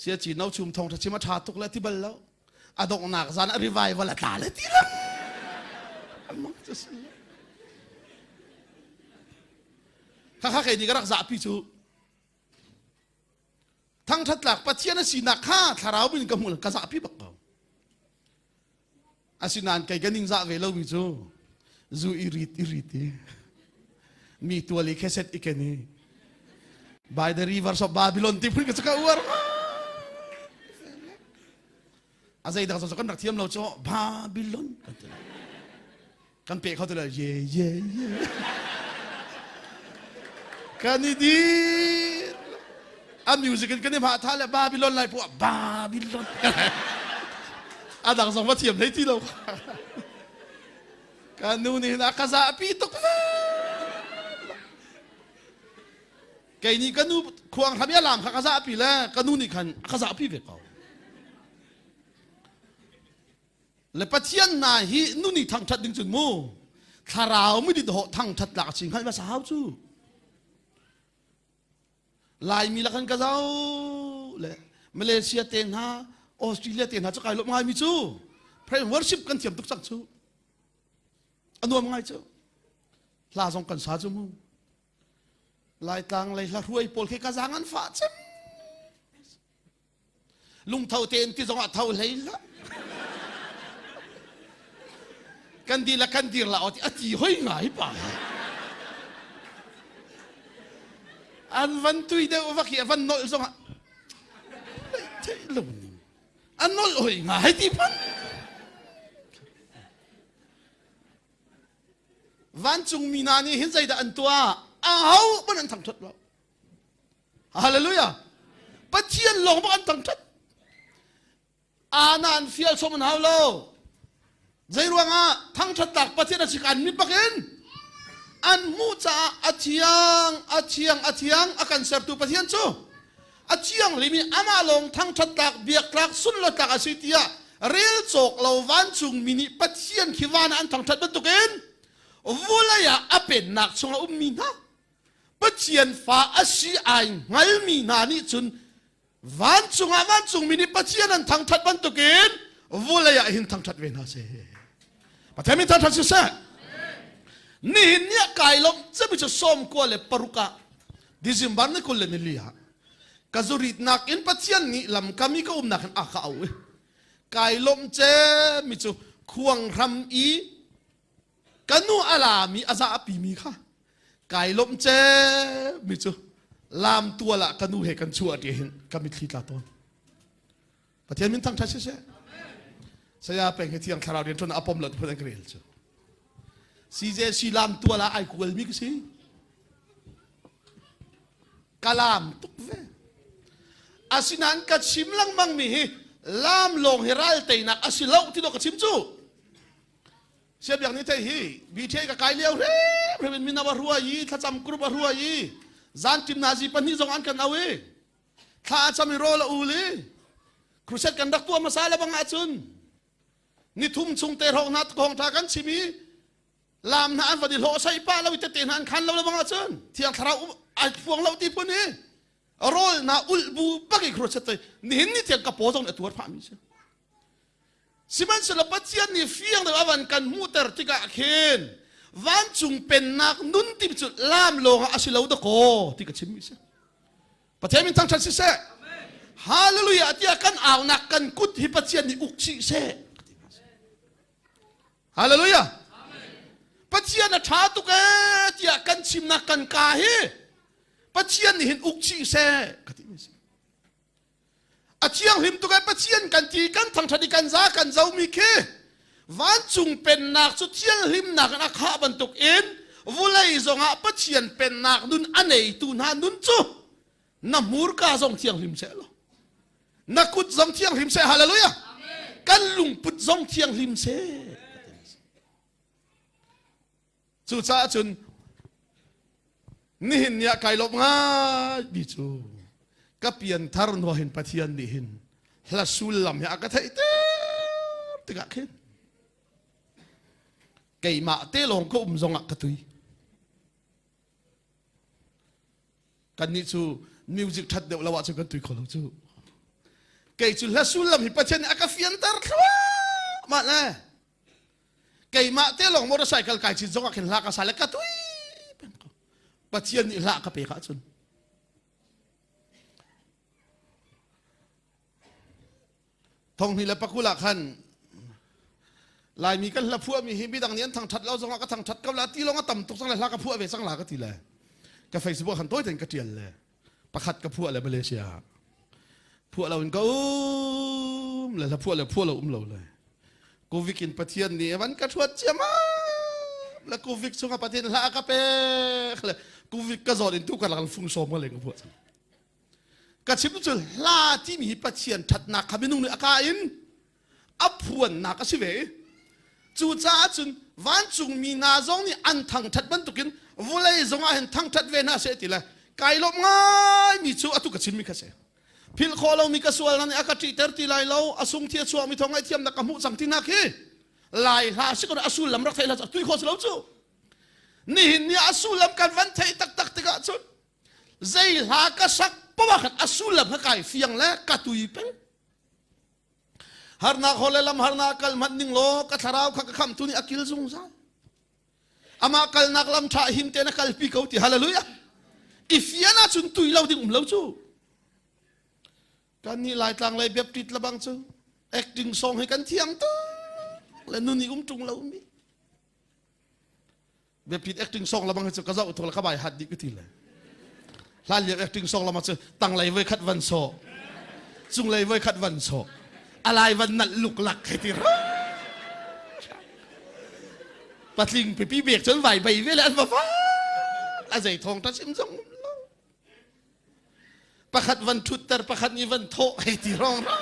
sia ci no chum thong tha chim a tha tuk le ti bal lo a donghnak zan a revival a tla le ti lo amang cu si kha kha kei nih ka rak zahpi cu thangthat tlak Pathian a sinak kha thlarau bin ka hmuh ka zahpi bak ko asinain kei ka ning zah ve lomi cu zu i rit i rit i mi tual i kheset i ken i by the rivers of Babylon ti phun ka ka uar a zei dang kan rak thiam lo cu Babylon kan ti kan pe kho ti lo ye ye ye kan i dir a music in kan i hma tha le Babylon lai puah Babylon a dang zong va thiam hlei ti lo ka nu nih hin a ka zahpi tuk ve kei nih ka nu khuang hram i a lam kha ka zahpi le ka nu nih khan a ka zahpi ve ko Le Pathian hna hi nu nih thangṭhat ding cun mu thlarau mi dit hawh thangṭhat tlak a si hngalh hmasa hau cu. Laimi lakan ka zoh le Malaysia te hna Australia te hna cu kai lawm ngaimi cu praise worship kan thiam tuk cang cu. A nuam ngai cu. Hla zong kan sa cu mu. Laitlang lei hla hruai pawl khi ka zaang an fah cem. Lungtho tein ti zongah tho hlei hlah. Kan di la kan dir la aw ti a ti hoi ngai pa. An van tui deuh vak hi a van nolh zongah thei lo ning. A nolh hoi ngai ti pan. Vancung mi hna nih hin zeidah an tuah? Aho hmanh an thangṭhat lo. Hallelujah. Pathian lawng bak an thangṭhat. Ana an fial som an hau lo. Zei ruangah thangṭhatnak Pathian a si an mit bakin an hmuh caah a thiang, a thiang, a thiang a kan sertu Pathian cu a thiang limi amah lawng thangṭhatnak biaktlak sunlatlak a si tiah rel cawk lo vancung mi nih Pathian khi van ah an thangṭhat bantukin vulei ah a pennak chungah ummi hna Pathian fa a si ai hngalmi hna nih cun vancung ah vancungmi nih Pathian an thangṭhat bantukin vulei ah hin thangṭhat ve hna seh. Pathian min thangṭhat siseh. Nihin ni ah kai lawmh cemi cu 96 ah December ni 24 ah ka zuritnak in Pathian nih lamkam i ka umnak hin a ka auh i kai lawmh cemi cu khuanghram i ka nu a lami a zahpi mi kha kai lawmh mi cu lam tual ah ka nu he kan chuah ti hin ka mitthli tla tawn Pathian min thangṭhat siseh saya peng hi thiang thlarau rian ṭuan a pom lo ti phun an ka rel cu CJC lam tual ah ai kual mi ka si ka lam tuk ve asinain ka chim lengmang mi hi lam lawng hi ral teinak a si lo ti do ka chim cu Siabiak nih thei hi BTA ka kai lio hrimhrim in min a ruai i thlacam group a ruai i zantim nazi pahnih zong an kan au i thla a cam i rawl a ul i crusade kan rak tuah hmasa le bang ahcun nithum chung te hrawng hna kong tha kan chim i lam hna an van i hlawh sai pa lo i tete hna an khan lo le bang ahcun thiang thlarau ai phuang lo ti phun hi rawl na ulh bu bak i crusade nihin ni tiang ka paw zong a tuar phah mi si Sihmanhsehlaw Pathian nih fiang deuh a van kan hmuhter tikah khin vancung pennak nun ti cu lam lawng ah a si lo dakaw ti ka chimmi si. Pathian min thangṭhat siseh. Hallelujah tiah kan aunak kan kut hi Pathian nih uk chih seh. Hallelujah. Pathian a ṭha tuk ee tiah kan chimnak kan ka hi Pathian nih hin uk chih seh ka ti mi si. A thianghlim tuk ee Pathian kan ti kan thangṭhat i kan za kan zomi khi vancung pennak cu thianghlimnak in a khah bantuk in vulei zongah Pathian pennak nun a neitu hna nun cu na hmurka zong thianghlim seh law na kut zong thianghlim seh hallelujah kan lungput zong thianghlim seh Cucaah cun nihin ni ah kai lawm ngai mi cu ka pianthar hnuah hin Pathian nih hin hla sullam hi a ka theih tikah khin keimah te lawng ka um zongah ka tui. Kannih cu music ṭhat deuh lo ahcun kan tui kho lo cu. Kei cu hla sullam hi Pathian nih a ka fianter thluahmah le keimah te lawng motorcycle kai cit zong ah khin hla ka sa le ka tui peng ko. Pathian nih hla ka pek ahcun Thonghni le pakul ah khan Laimi kan hla phuahmi hi midang nih an thangṭhat lo zongah ka thangṭhat ko la ti lawng a tam tuk cang le hla ka phuah ve cang la ka ti le ka Facebook khan tawi tein ka ṭial le pakhat ka phuah le Malaysia phuah lo in ka um le hla phuah le phuah lo um lo le Covid in Pathian nih van ka ṭhuat ciamam le Covid chungah Pathian hla ka pek le Covid ka zawt in tu ka lang fung sawm ka leng ka phuah cang Ka chim cu hla timi hi Pathian ṭhatnak kha minung nih a ka in a phuannak a si ve. Cucaah cun vancungmi hna zong nih an thangṭhat bantukin vawlei zongah hin thangṭhat ve hna seh ti le kai lawmh ngaimi cu atu ka chimmi kha si. Philh khawh lomi ka sualnak nih a ka ṭihter ti lai lo, a sung thi a chuakmi thawng ngaihthiamnak ka hmuh cang ti hna khi lai hla si ko a sullam rak theih hlah tui khawh si lo cu. Nihin ni a sullam kan van theih taktak tikah cun zei hla ka sak poah khan a sullam kha kai fiang le ka tui peng harnak hol le lam harnak kal hmanh ning law ka thlarau kha ka khamtu nih a kil zungzal amah kalnak lam ṭha him tein a kalpi ko ti hallelujah i fian ahcun tui lo ding um lo cu kan nih laitlang lei baptist labang cu acting song hi kan thiam tuk le nun i um ṭung lo mi biapit acting song lamang hi cu ka zoh tuk le ka bai hat dih ka ti le hlan lio acting song lamang cu tanglei voi khat van sawh cunglei voi khat van sawh alai van nalh luklak hei ti patling pipi bek cun vai bei ve le an va va a zei thong ta chim zong um lo Pakhat van ṭhutter, pakhat nih van thawh hei ti rong ra.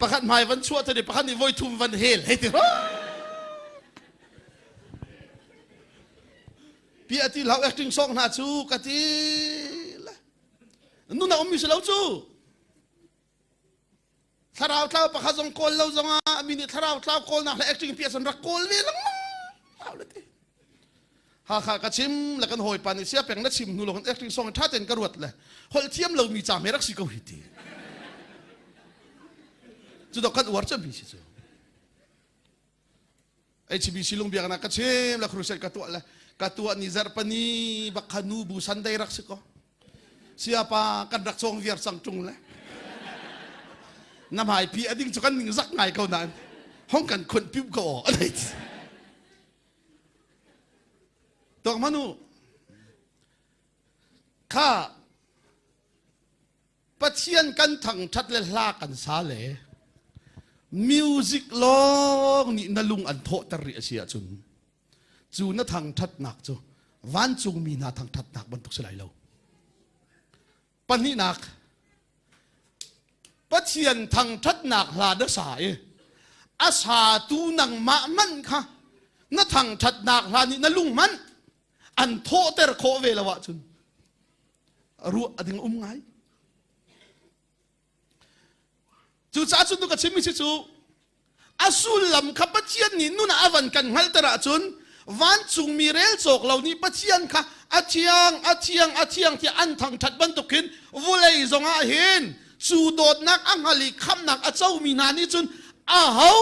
Pakhat hmai van chuah te pakhat nih voi thum van hel hei ti rong. Pi ati hlau acting song hna cu ka ti le. Nuna ummi si lo cu. Thlarau tlau pakhat zong kawl lo zongah mi nih thlarau tlau kawlnak le acting pi asan rak kawl ve lengmang. Hau le ti. Hakha ka chim le kan hawipa nih sia peng na chim hnu lo kan acting song ṭha tein ka ruat le holh thiam lomi ca me rak si ko hi ti. Cu dok kan uar cemmi si cu. HBC lungbiaknak ka chim le crusade ka tuah le ka tuah ni zarhpani bak kha nu bu Sunday rak si ko. Siapa kan rak cawng viar cang ṭung le na hmaipi a ding cu kan ning zak ngai ko nain hong kan khunh piu ko aw anei tuak manu kha Pathian kan thangṭhat le hla kan sa le music lawng nih na lung an thawhter rih a si ahcun cu na thangṭhatnak cu vancungmi hna thangṭhatnak bantuk si lai lo. Pahnihnak, Pathian thangṭhatnak hla na sa i a satu nangmah hmanh kha na thangṭhatnak hla nih na lung hmanh an thawhter khawh ve lo ahcun ruah a ding um ngai. Cucaah cun ka chimmi si cu a sullam kha Pathian nih nun ah a van kan hngalhter ahcun vancungmi rel cawk lo nih Pathian kha a thiang a thiang a thiang tiah an thangṭhat bantukin vulei zongah hin cu dawtnak a hngal i khamhnak a comi hna nih cun aho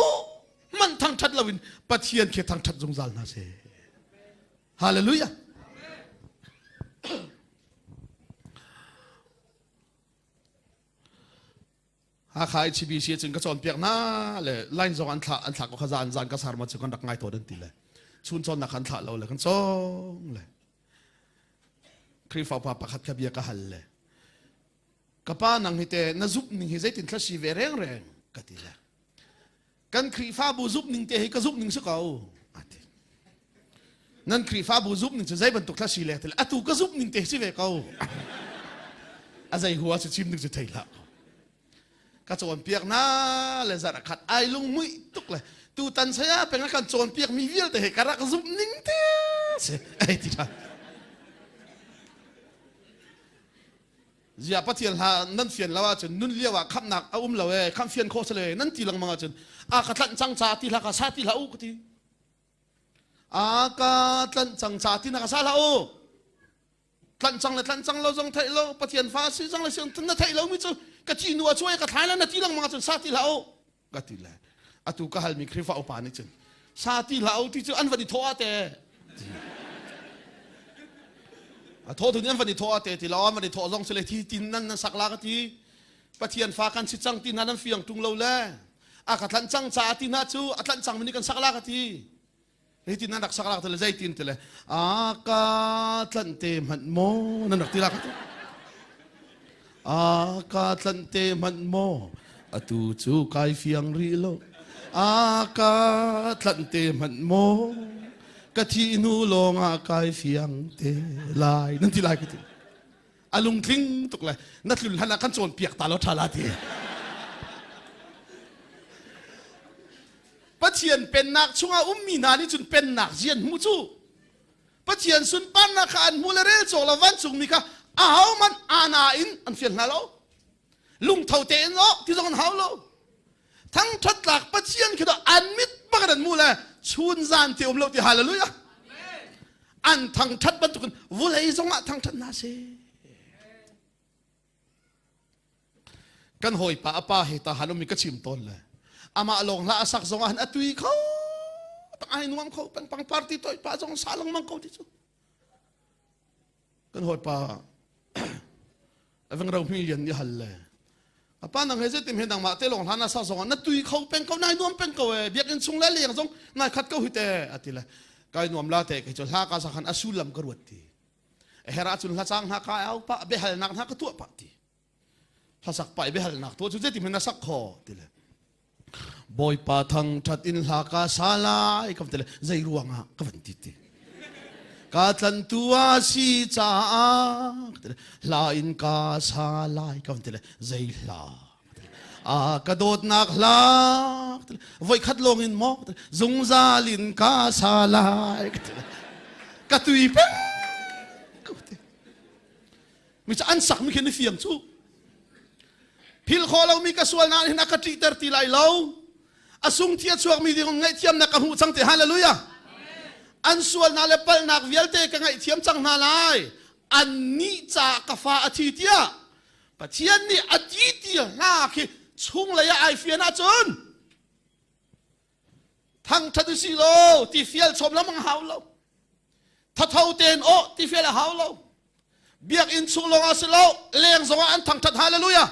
hmanh thangṭhat loin Pathian khi thangṭhat zungzal hna seh. Hallelujah. Hakha HBC cun ka cawnpiak hna le line zong an thla an thlak ko kha zan zan ka sar ma cu kan rak ngai tawn an ti le. Chun cawnnak kan thlah lo le kan cawng le Khrihfa upa pakhat kha bia ka hal le ka pa nang hi te na zumh ning hi zeitin thla si ve rengreng ka ti le kan Khrihfabu zumh ning te hi ka zumh ning si ko a ti. Nan Khrihfabu zumh ning cu zei bantuk thla si le ti le atu ka zumh ning te si ve ko. A zei hua cu chim ning cu thei hlah. Ka cawnpiak na le zarh khat ai lungmuih tuk le tutan saya peng a kan cawnpiak mi vialte he ka rak zumh ning te si ai ti than. Zia Pathian hla nan fian lo ahcun nun lio ah khamhnak a um lo ee khamh fian khawh si le nan ti lengmang ahcun a ka tlanh cang ca ti hlah ka sa ti hlah u ka ti. A ka tlanh cang ca ti na ka sa hlah u. Tlanh cang le tlanh cang lo zong theih lo Pathian fa si zong le si na theih lo mi cu ka thi nu a chuai ka thlai le na ti lengmang ahcun sa ti hlah u ka ti le atu ka halmi Khrihfa upa nih cun sa ti hlah u ti cu an van i thawh ah te a thawh tu nih an van i thawh ah te ti lo an van i thawh zong si le thi tin nan nan sak la ka ti Pathian fa kan si cang ti hna nan fiang tung lo le a ka tlanh cang caah ti hna cu a tlanh cang mi nih kan sak la ka ti Hitin nan rak sak lak tile zeitin tile a ka tlanh te hmanh maw nan rak ti lak a ka tlanh te hmanh maw atu cu kai fiang rih lo a ka tlanh te hmanh maw ka thih hnu lawng ah kai fiang te lai nan ti lai ka ti a lungtling tuk le na tlun hlan ah kan cawnpiak ta lo tha la ti Pathian pennak chungah ummi hna nih cun pennak zian hmu cu Pathian sunparnak kha an hmu le rel cawk lo vancungmi kha ahohmanh ana in an fial hna lo lungtho tein oh ti zong an hau lo thangthat tlak Pathian khi an mit bak an mu le chun zan ti um lo ti hallelujah an thangthat bantukin vulei zongah thangthat hna seh Kan hawipa a pa he ta han um i ka chim tawn le amah lawng hlah a sak zong ah han a tui kho tak ai nuam kho peng pang party toi pa zong sa lengmang ko ti cu kan hawipa aveng ro hmi lian ni hal le apa nang he zetim he nangmah te lawng hlan a sak zong ah na tui kho peng ko nai nuam peng ko e biakinn chung le leng zong nai khat ko hi te ati le kai nuam la te kai chu hla ka sa khan a sullam ka ruat ti her ahcun hlacang hna ka au pah biahalnak hna ka tuah pah ti hlasak pah i biahalnak tuah cu zeitin na sak kho ti le Bawipa thang that in hla ka sa lai ka ti le zei ruangah ka van ti ti ka tlantu a si caah ka ti le hla in ka sa lai ka van ti le zei hla a ka dawtnak hla voi khat lawng in maw zungzal in ka sa lai ka ti ka tui peng ka ti mi cu an sak mi khi ni fiang cu phil kho lo mi ka sual na hin a ka ṭihter ti lai lo a sung thi a chuak mi ding ngaihthiamnak ka hmuh cang te hallelujah an sualnak le palhnak vialte ka ngaihthiam cang hna lai an nih ca ka fa a thi tiah Pathian nih a ti ti hla khi chunglei ah ai fian ahcun thangṭhat u si law ti fial chom lamang hau lo thatho tein aw ti fial a hau lo biakinn chung lawng ah si lo leng zong ah an thangṭhat hallelujah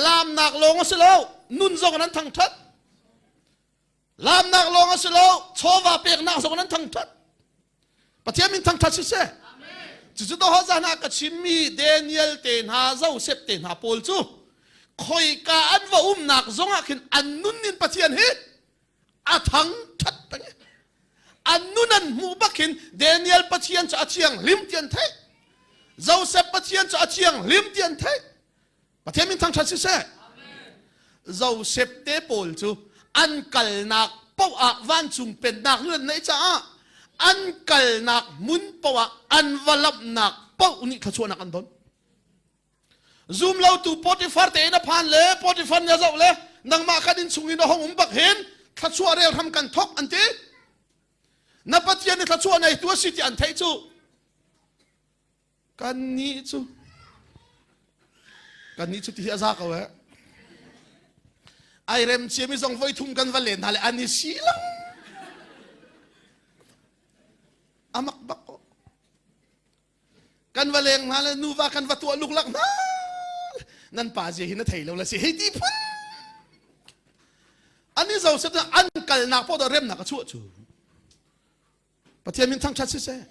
lamnak lawng a si lo nun zong an thangṭhat Lamnak lawng a si lo, chawva peknak zong nan thangṭhat. Pathian min thangṭhat siseh. Cucu doho zan ah ka chimmi Daniel te hna, Joseph te hna pawl cu khoika an va umnak zong ah khin an nun in Pathian hi a thangṭhat peng. An nun an hmuh bak hin Daniel Pathian cu a thianghlim ti an theih. Joseph Pathian cu a thianghlim ti an theih. Pathian min thangṭhat siseh. Joseph te pawl cu an kalnak paoh ah vancung pennak nun an neih caah an kalnak hmun paoh ah an va lamhnak paoh nih thluachuahnak an don. Zum lotu Potifar te in a phan le Potifar nih a zoh le nangmah kan inn chung in a hong um bak hin thluachuah rel hram kan thok an ti. Na Pathian nih thluachuah neitu a si ti an theih cu Kannih cu kannih cu ti hi a za ko eh. Ai rem ciami zong voi thum kan va len hna le an i si lang. Amak bak ko. Kan va leng hna le nuva kan va tuah luklak hna. Nan pa zia hi na thei lo la si hei ti phun. Ani zo set an kalnak poh remnak a chuah cu. Pathian min thangṭhat siseh.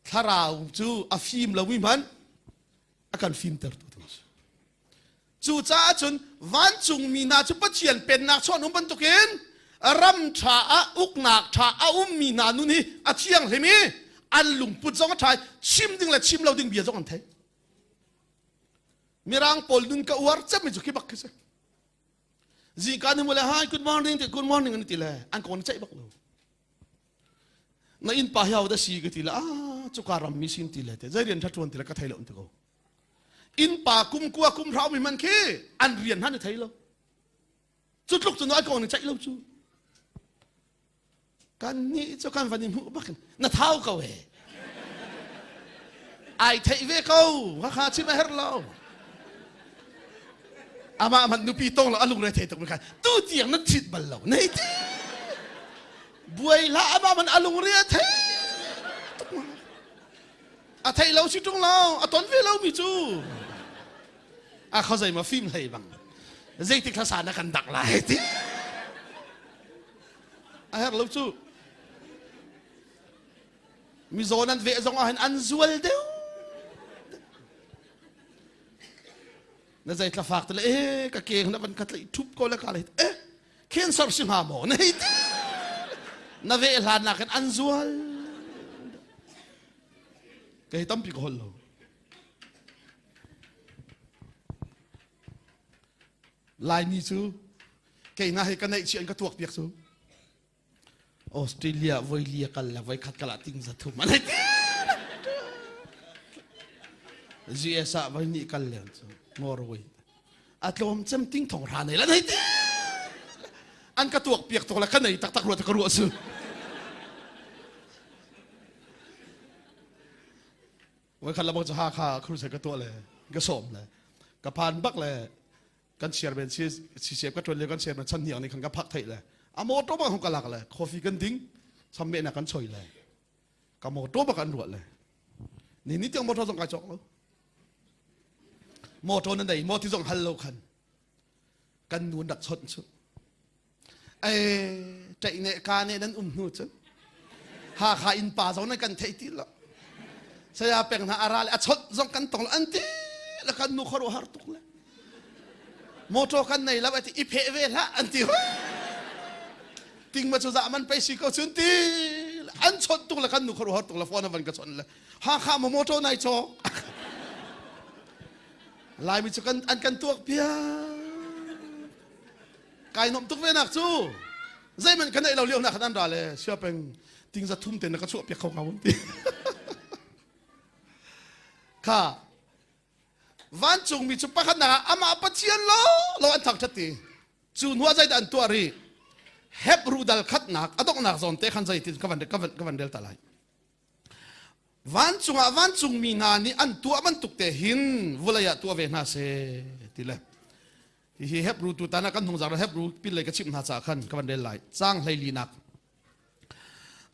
Thlarau cu a fim lomi hmanh a kan fimtertu ding a si. Cucaah cun vancungmi hna cu Pathian pennak chuah um bantukin ram ṭha ah uknak ṭha a ummi hna nun hi a thianghlim i an lungput zong a ṭha i chim ding le chim lo ding bia zong an thei. Mirang pawl nun ka uar cemmi cu khi bak khi si. Zingka ni mu le hi good morning ti good morning an ti le an kong ceih bak lo. Na inn pa hi da si ka ti le ah cuka ram mi sin ti le te zei rian ṭha ṭuan ti le ka thei lo an ti ko. Inn pa kum kua kum hrau mi man khi an rian han i thei lo. Cu tluk cu an kong ni ceih lo cu. Kan nih cu kan van i hmuh bak in na thau ko he. Ai theih ve ko hakha chim a herh lo. Amah man nupi tong lo a lungre thei tuk mi khan tu tiang na thit bal lo nei ti. Buai hlah amah man a lungre a thei tuk ma. A thei lo si ṭung lo a ton ve lo mi cu. A khazai ma fim hlei bang. Zeitik hlasa na kan dak lai ti. A herh lo cu. Mizaw nan veh zong ah hin an zual deuh. Na zei tlafak te le eh ka ke na van ka tlaih thup ko le ka le eh cancer si hnga maw na hei ti na veh hlan nakin an zual kei tampi ka holh lo Laimi cu kei hna he ka neih an ka tuak piak cu Australia voi li kal le voi khat kal ah ting za thum an US ah voi ni kal le cu Norway a tlawm cem ting thong ra nei la nei ti an ka tuak piak tuk la ka nei taktak rua ka ruah su Voi khat labang cu Hakha crusade ka tuah le ka sawm le ka phan bak le kan chairman si sisep ka tuan lio kan chairman chan hniang nih khan ka phak theih le a motor bak hong ka lak le coffee kan ding chamme na kan choi le ka motor bak an ruah le ni ni tiang motor zong kai cawk lo motor na nei mo ti zong hal lo khan kan nu rak chawnh cu Ei, ṭaih ne ka ne nan um hnu cun Hakha inn pa zong nan kan theih ti lo. Saya peng hna a ra le a chawnh zong kan tong lo an ti le kan nu khuaruah har tuk le. Motor kan nei lo ati i pheh ve hlah an ti. Ting ma cu za man pei si ko cun ti an chawnh tuk le kan nu khuaruah har tuk le phone a van ka chawnh le Hakha ma motor nai cawk. Laimi cu kan an kan tuak piak. Kai nuam tuk ve nak cu zeihmanh ka neih lo lio nak khan an ra le sia peng ting za thum te na ka chuah piak kho hnga mun ti. Kha vancungmi cu pakhat nak ah amah Pathian lo lo an thangṭhat ti. Cu hnu ah zeidah an tuah rih? Hebru dal khatnak a donghnak zawn te khan zeitin ka van ka van ka van rel ta lai. Vancung ah vancungmi hna nih an tuah bantuk te hin vawlei ah tuah ve hna seh ti le hihi Hebru tutan ah kan hnungzar Hebru pinlei ka chimh hna caah khan ka van rel lai caang hleilinak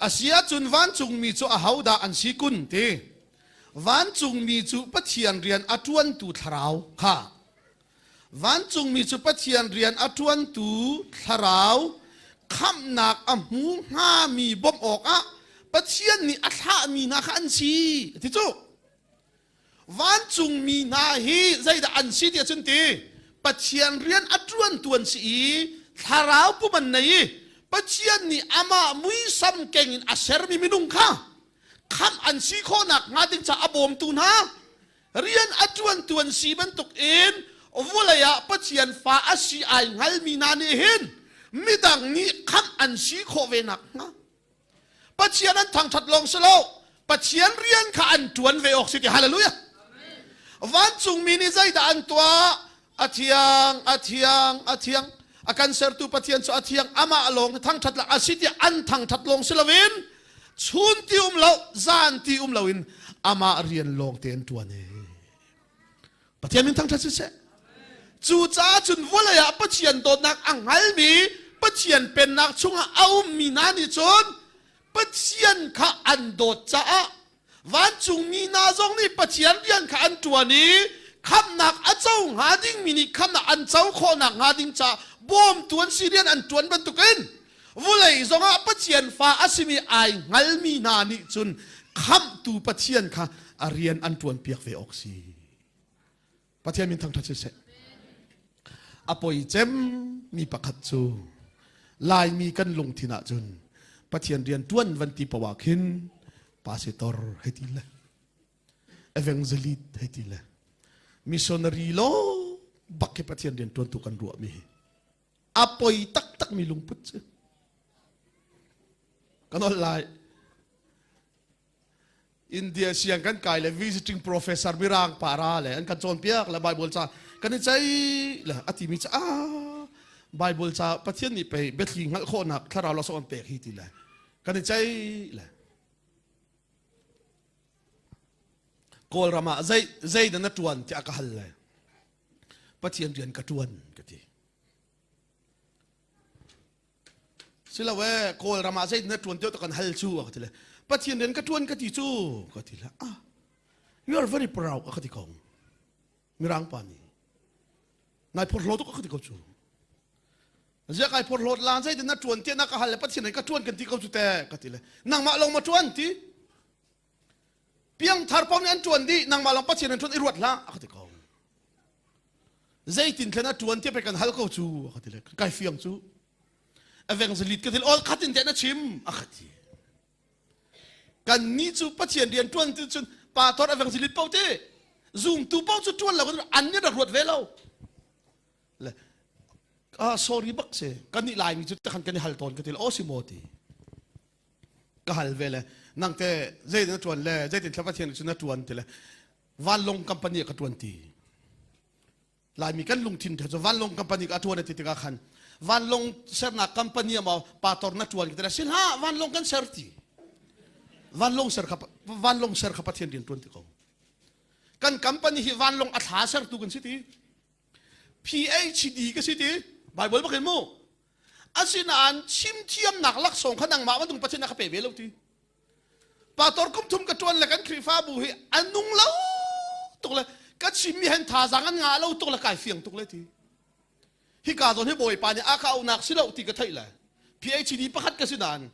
a si ahcun vancungmi cu ahodah an si kun ti vancungmi cu Pathian rian a ṭuantu thlarau kha Vancungmi cu Pathian rian a ṭuantu thlarau khamhnak a hmu hngami bawmh awkah Pathian nih a thlahmi hna kha an si ti cu. Vancungmi hna hi zeidah an si ti ahcun ti Pathian rian a ṭuantu an si i thlarau pum an nei i Pathian nih amah muisam keng in a sermi minung kha khamh an si khawhnak hnga ding caah a bawmtu hna rian a ṭuantu an si bantuk in vawlei ah Pathian fa a si ai hngalmi hna nih hin midang nih khamh an si khawh ve nakhnga Pathian an thangṭhat lawng si lo Pathian rian kha an ṭuan ve awk si ti hallelujah vancungmi nih zeidah an tuah a thiang a thiang a thiang a kan sertu Pathian cu a thiang amah lawng thangṭhat la a si tiah an thangṭhat lawng si loin chun ti um lo zan ti um loin amah rian lawng te an ṭuan e Pathian min thangṭhat siseh cucaah cun vawlei ah Pathian dawtnak a hngalmi Pathian pennak chungah a ummi hna nih cun Pathian kha an dawt caah Vancungmi hna zong nih Pathian rian kha an ṭuan i khamhnak a co hnga dingmi nih khamhnak an co khawhnak hnga ding caah bawmtu an si rian an ṭuan bantukin. Vulei zongah Pathian fa a simi ai hngalmi hna nih cun khamhtu Pathian kha a rian an ṭuan piak ve awk si. Pathian min thangṭhat siseh. A poi cem mi pakhat cu Laimi kan lungthin ah cun Pathian rian ṭuan van ti poah khin pastor hei ti le evangelist hei ti le missionary lo bak khi Pathian rian ṭuantu kan ruah mi hi a poi taktak mi lungput cu kan ol lai India siang kan kai le visiting professor mirang para le an kan cawnpiak le Bible ca kan i cei le a timi ca ah Bible ca Pathian nih pei biathli hngalh khawhnak thlarau laksawng an pek hi ti le kan i cei le Kawlram ah zei zei dah na tuan tiah ka hal le Pathian rian ka tuan ka ti Silo e Kawlram ah zeitin na ṭuan tiah kan hal cu ka ti le Pathian rian ka ṭuan ka ti cu ka ti le ah you are very proud ka ti ko mirang pa nih nai phorhlaw tuk ka ti ko cu ziah kai phorhlawt lan zeitin na ṭuan tiah na ka hal le Pathian rian ka ṭuan kan ti ko cu te ka ti le nangmah lawng ma ṭuan ti piangthar paoh nih an ṭuan dih nangmah lawng Pathian an ṭuan i ruat hlah a ka ti ko zeitin thlen a ṭuan tiah pei kan hal ko cu a ka ti le kai fiang cu evangelist ka til all khat in teh na chim a ka ti kan ni cu Pathian rian ṭuan ti cun pastor evangelist paoh te zumtu paoh cu ṭuan lo an nih rak ruat ve lo le ah sorry bak se kan nih laimi cu takhan kan i hal tawn ka ti le aw si maw ti ka hal ve le nang te zei na ṭuan le zeitin thla Pathian cu na ṭuan ti le vanlawng company ka ṭuan ti Laimi kan lungthin the cu vanlawng company ka ṭuan ti tikah khan vanlawng sernak company ma pator na ṭuan ka ti si hlah vanlawng kan ser ti vanlawng ser kha vanlawng ser kha Pathian rian ṭuan ti ko kan company hi vanlawng a thla sertu kan si ti PhD ka si ti Bible bakin mu Asinain chimthiamnak laksawng kha nangmah bantuk Pathian a ka pe ve lo ti. Pastor kum thum ka ṭuan le kan Khrihfabu hi a nung lo tuk le ka chimmi hen thazaang an ngah lo tuk le kai fiang tuk le ti. Hika zawn hi Bawipa nih a ka auhnak si lo ti ka theih le PhD pakhat ka si nain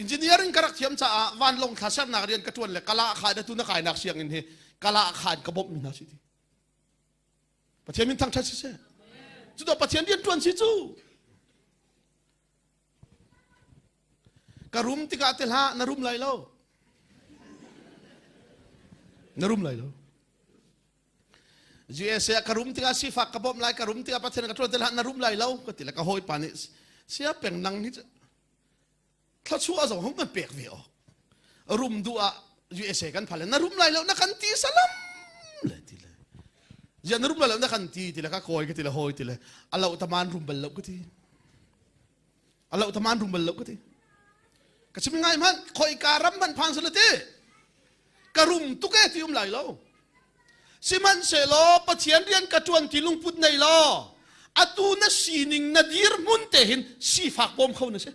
engineering ka rak thiam caah vanlawng thla sernak rian ka ṭuan le kala kha na tu na kainak sianginn hi kala khan ka bawmh mi hna si ti. Pathian min thangṭhat siseh. Cu Pathian rian ṭuan si cu. Ka rum tikah te hlah na rum lai lo. Na rum lai lo. USA ka rum tikah sifak ka bawmh lai ka rum tikah Pathian ka ṭuan te hlah na rum lai lo ka ti le ka hawipa nih sia peng nang hi thluachuah zong hung kan pek ve awk rum duh ah USA kan phal na rum lai lo na kan ti salam le ti le zia na rum lai lo na kan ti ti le ka kawi ka ti le hawi ti le alo taman rum bal lo ka ti alo taman rum bal lo ka ti ka chim ngai man khoi ka ram man phan sala ti ka rum tuk e ti um lai lo sihmanhsehlaw Pathian rian ka ṭuan ti lungput nei law atu na sining na dirhmun te hin sifak bawm kho na si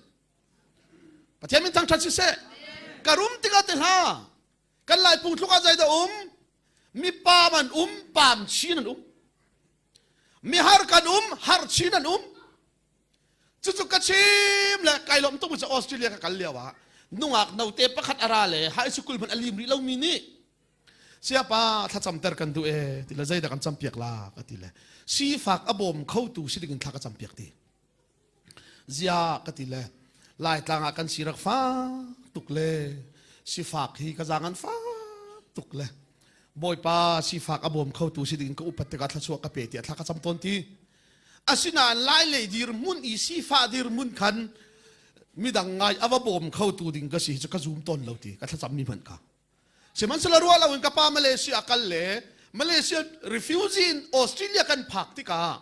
Pathian min thangṭhat siseh ka rum tikah te hla kan lai pungthluk ah zeidah um mi paam an um paam chin an um mihar kan um har chin an um Cucu ka chim le kai lawm tuk cu Australia ka kal lio ah nungak note pakhat a ra le high school hmanh a lim rih lomi nih siapa thlacam ter kan duh e ti le zeidah kan campiak la ka ti le sifak a bawm khotu si ding in thla ka campiak ti zia ka ti le laitlang ah kan sirak fak tuk le sifak hi ka zaang an fak tuk le bawipa sifak a bawm khotu si ding in ka upat tikah thluachuah ka pe tiah thla ka cam tawn ti Asinain Lailei dirhmun i sifah dirhmun khan midang ngai a va bawm khotu ding ka si hi cu ka zum tawn lo ti ka thlacammi hmanh kha. Sihmanhsehlaw ruah loin ka pa Malaysia a kal le Malaysia refugee in Australia kan phak tikah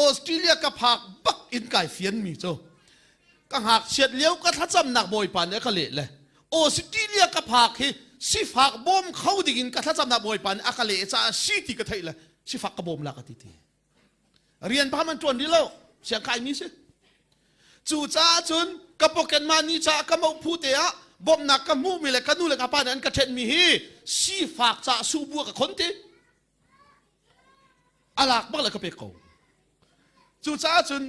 Australia ka phak bak in kai fianmi cu ka ngakchiat lio ka thlacamnak Bawipa nih a ka leh le Australia ka phak hi sifak bawm kho ding in ka thlacamnak Bawipa nih a ka leh caah si ti ka theih le sifak ka bawm la ka ti ti. Rian pa man ṭuan rih lo siang kaimi si. Cucaah cun ka pocket money caah ka moh phu te ah bawmhnak ka hmuhmi le ka nu le ka pa nih an ka ṭhenmi hi sifak caah suhbu ka khon ti. A lak bak le ka pek ko. Cucaah cun.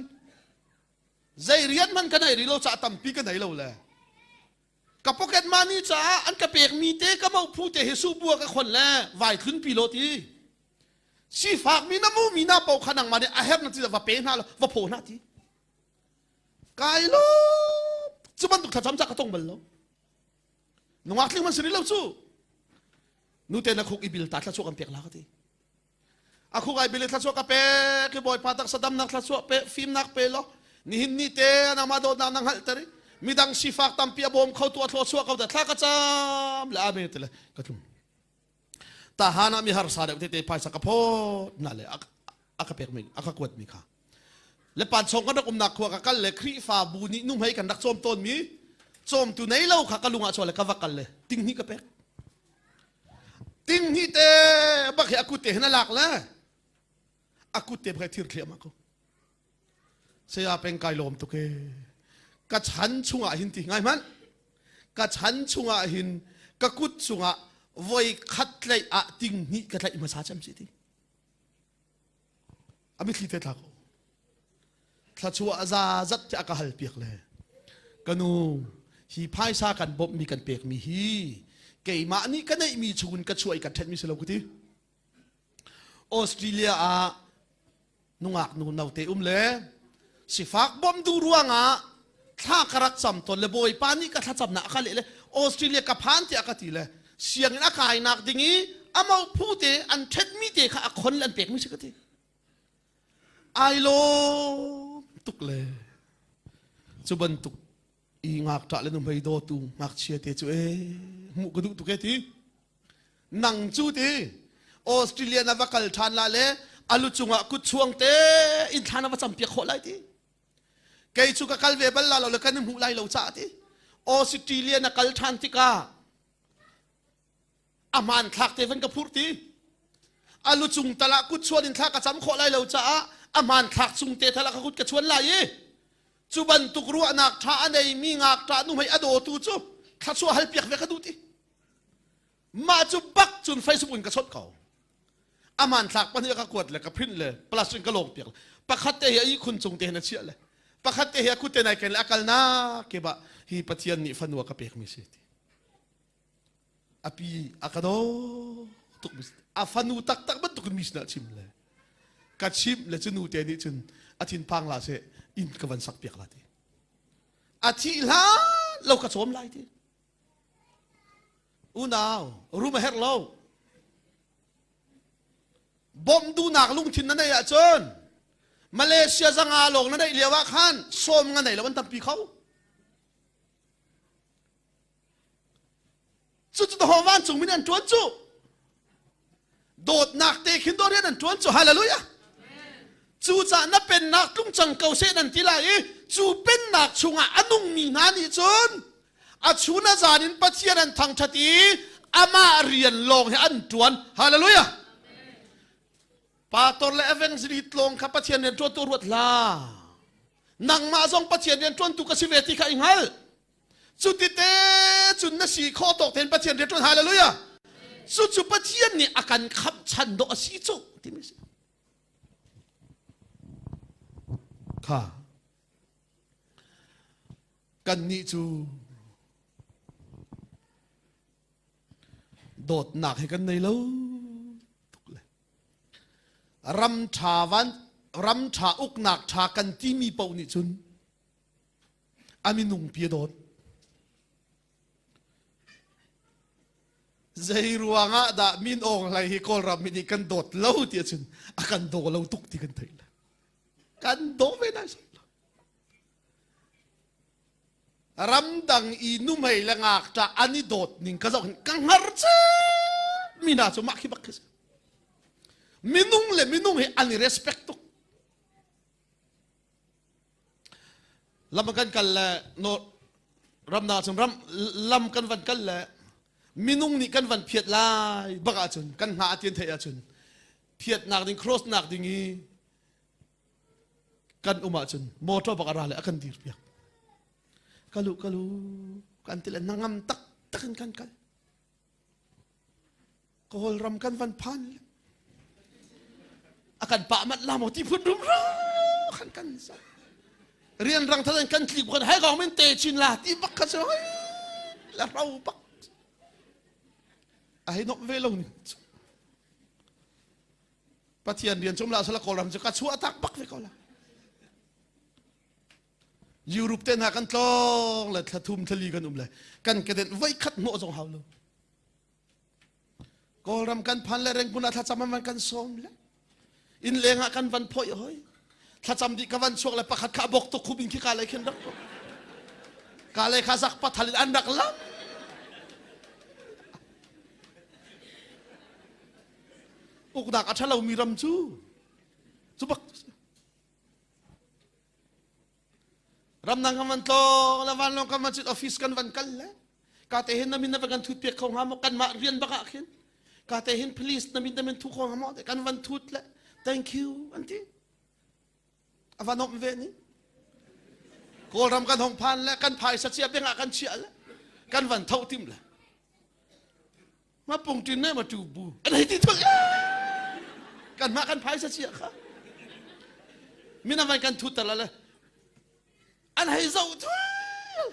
Zei rian hmanh ka nei rih lo caah tampi ka nei lo le ka pocket money caah an ka pekmi te ka mo phu te hi subua ka khon le vai thlun pi lo ti sifak mi na mu mi na po kha nangmah nih a herh na ti va pe hna lo va phaw hna ti kai lo cu bantuk thlacam ca ka tong bal lo nungak tling man si rih lo cu nu te na khuk i bil ta thla kan pek la ka ti A khuk ai bil thluachuah ka pek i Bawipa taksa damnak thluachuah pe fimnak pe law nihin ni te nangmah dawtnak na hngalhter i midang sifak tampi a bawm kho tu a thluachuah ko thla ka cam le amen te le ka tlung tahan ah mi harsa deuh tete phaisa ka phawt na le a ka pek mi a ka kuat mi kha le panchong kan rak umnak khua ka kal le Khrihfa bu nih nuhmei kan rak cawm tawn mi cawmtu nei lo kha ka lung ah chuah le ka va kal le ting hnih ka pek Ting hnih te bak hi a kut te hin a lak le a kut te bak hi thir thliahmah ko. Saya peng kai lawm tuk e. Ka chan chungah hin ti ngai hmanh. Ka chan chungah hin ka kut chungah voi khat tlaih ah ting hnih ka tlaih hmasa cem si ti. A mitthli te tla ko. Thluachuah za zat tiah ka hal piak le ka nu hi phaisa kan bawmhmi kan pekmi hi keimah nih ka neihmi chungin ka chuah i kan ṭhenmi si lo ka ti. Australia ah nungak nu note um le sifak bawmh duh ruangah thla ka rak cam tawn le bawipa nih ka thlacamnak a ka leh le Australia ka phan tiah ka ti le sianginn a kainak ding i a mophu te an ṭhenmi te kha a khon le an pekmi si ka ti. Ai lawm tuk le cu bantuk i ngakṭah le nuhmei dawtu ngakchia te cu ee hmuh ka duh tuk e ti. Nang cu ti Australia na va kal ṭhan la le alu cungah kut chuang te in thla na va campiak khawh lai ti. Kei cu ka kal ve bal la lo le kan i hmuh lai lo caah ti. Australia na kal ṭhan tikah a hmanthlak te van ka phurh ti a lu cung tal ah kut chuan in thla ka cam khawh lai lo caah a hmanthlak cung te thal ah ka kut ka chuan lai i cu bantuk ruahnak ṭha a neimi ngakṭah nuhmei a dawtu cu thluachuah hal piak ve ka duh ti mah cu bak cun Facebook in ka chawnh ko a hmanthlak pahnih ka kuat le ka print le plus in ka lawng piak pakhat te hi a ihkhun cung te hin a chiah le pakhat te hi a kut te nai ken le a kalnak ke ba hi Pathian nih fanu a ka pekmi si ti a pi a ka daw tuk a fanu taktak bantuk in mi sinah chim le ka chimh le cu nu te nih cun a thinphang la seh inn ka van sak piak la ti a thih hlan lo ka cawm lai ti unau rum a herh lo bawmh duhnak lungthin na neih ahcun Malaysia zanga lawng na neih lio ah khan sawm nga nei lo an tampi kho Cucu ho vancung min an ṭuan cu. Dawtnak te khin dawt rian an ṭuan cu. Hallelujah. Cucaah na pennak tlung cang ko seh nan ti lai i cu pennak chungah a nungmi hna nih cun a chun a zan in Pathian an thangṭhat i amah rian lawng hi an ṭuan. Hallelujah. Pastor le evangelist lawng kha Pathian rian ṭuantu ruat hlah. Nangmah zong Pathian rian ṭuantu ka si ve ti kha i hngal. Cutite cun na si khawh tawk tein Pathian rian ṭuan hallelujah. Cucu Pathian nih a kan khamh chan dawh a si cu timi si. Kha kannih cu dawtnak hi kan nei lo tuk le ram ṭha van ram ṭha uknak ṭha kan timi paoh nih cun a minung pi a dawt. Zei ruangah dah min awng hlei hi Kawlram mi nih kan dawt lo ti ahcun a kan daw lo tuk ti kan theih le. Kan daw ve nai lo. Ramdang i nuhmei le ngakṭah an i dawt ning ka zoh hin ka hngar mi hna cu mah khi bak khi si. Minung le minung hi an i respect tuk. Lam kan kal le no ramna cun ram lam kan van kal le minung nih kan van phiat lai bak ahcun kan hna a tian theih ahcun phiatnak ding cross nak ding i kan um ahcun motor bak a ra le a kan dir piak kalu kalu kan ti le nangam tak tak in kan kal Kawlram kan van phan le a kan pah manh la maw ti phun rumro khan kan sa. Rianrang than kan tlik kan hai gong min te chin la ti bak kha cu la rau bak. A hei nok ve lo ni. Pathian rian cum la sala Kawlram cu ka chuah tak bak ve ko la. Europe te hna kan tlawng le thla thum thla li kan um le kan kedenh voi khat hnawh zong hau lo. Kawlram kan phan le Rangoon ah thlacam an van kan sawm le inn leng ah kan van phoih hoi. Thlacam dih ka van chuak le pakhat kha bok tuk khup in khi ka lei khin rak ka lei kha zak pathal in an rak lam. Uknak a ṭhalomi ram cu cu bak Ramdang kan van tlawng le vanlawng kan van cit office kan van kal le ka te hin na min na van kan thut piak kho hnga maw kanmah rian bak ah khin ka te hin please na min na min thu kho hnga maw kan van thut le thank you an ti a van om ve ni Kawlram kan hong phan le kan phaisa chia beng ah kan chiah le kan van tho tim le ma pungtin ne ma tu bu an hei ti thul kan mah kan phaisa chia kha mina van kan thut tala le an hei zo thul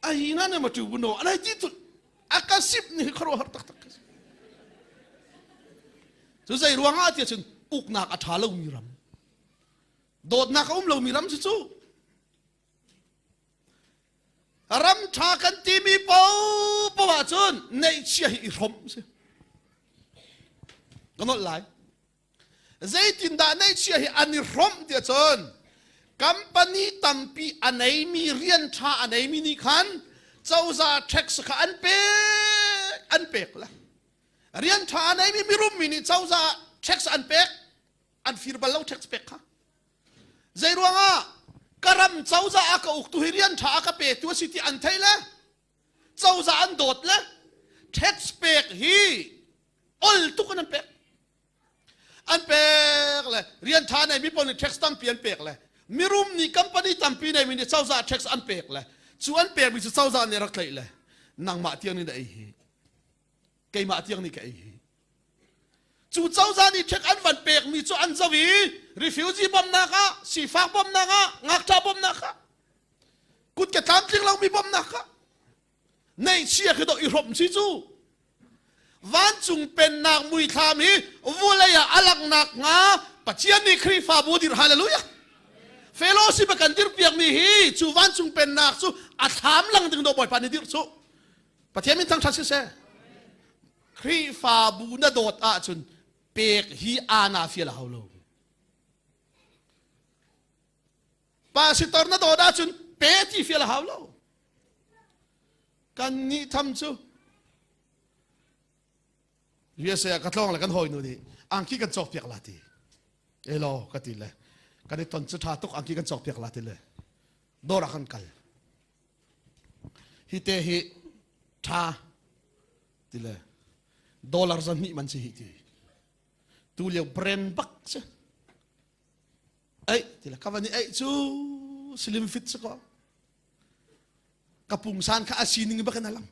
a hi na ne ma tu bu no an hei ti thul a ka sip ni kharo har tak tak cu zei ruang ah tiah cun uknak a tha lo mi ram dawtnak a um lo mi ram cu cu Ram ṭha kan timi paohpaoh ahcun neihchia hi i hrawmh si. Ka nolh lai. Zeitindah neihchia hi an i hrawmh tiah cun company tampi a neimi rian ṭha a neimi nih khan cozah tax kha an pek an pek le rian ṭha a neimi mirum mi nih cozah tax an pek an fir bal lo tax pek kha Zei ruangah ka ram cozah a ka uktu hi rian ṭha a ka petu a si ti an theih le cozah an dawt le tax pek hi ol tuk in an pek. An pek le rian ṭha neimi pawl nih tax tampi an pek le mirum nih company tampi neimi nih cozah tax an pek le cu an pekmi cu cozah nih rak tlaih le nangmah tiang nih na ei hi keimah tiang nih ka ei hi Cu cozah nih ṭhek an van pekmi cu an zoh i refugee bawmhnak ah, sifak bawmhnak ah, ngakṭah bawmhnak ah, kut ke tlamtling lomi bawmhnak ah, neihchia khi dawh i hrawmh si cu. Vancung pennak muithlam hi vulei ah a langhnak hnga Pathian nih Khrihfabu dirh hallelujah. Fellowship a kan dirhpiakmi hi cu vancung pennak cu a thlam lang ding dawh Bawipa nih dirh cu. Pathian min thangṭhat siseh. Khrihfabu na dawt ahcun pek hi ana fial a hau lo. Pastor na dawt ahcun pe ti fial a hau lo. Kan nih tham cu USA ah ka tlawng le kan hawinu nih angki kan cawk piak la ti. Elo ka ti le kan i ton cu tha tuk angki kan cawk piak la ti le dawr ah kan kal. Hi te hi tha ti le dollar za hnih man si hi ti tu lio brand bak si ei ti le ka van i ei cu slim fit si ko ka pungsan kha a sining bak in a lang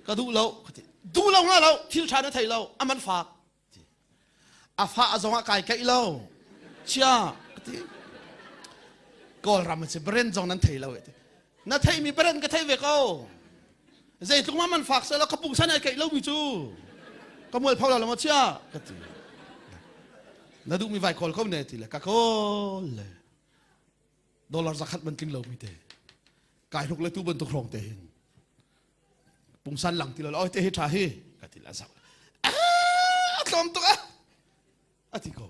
ka duh lo ka ti duh lo nga lo thil tha na thei lo aman fak A fa a zong ah kai keih lo. Chia ka ti. Kawlram a si brand zong nan thei lo ti. Na theihmi brand ka thei ve ko. Zeitluk ma man fak seh ka pungsan ai keih lomi cu. Ka mual pho lo ma chia ka ti. Na duhmi vai kawl ko ne ti le ka kawl le. Dollar zakhat man tling lomi te. Kai hruk le tu bantuk hrawng te hin. Pungsan lang ti lo oi te hi tha hi ka ti la sak a tlawm tuk a a ti ko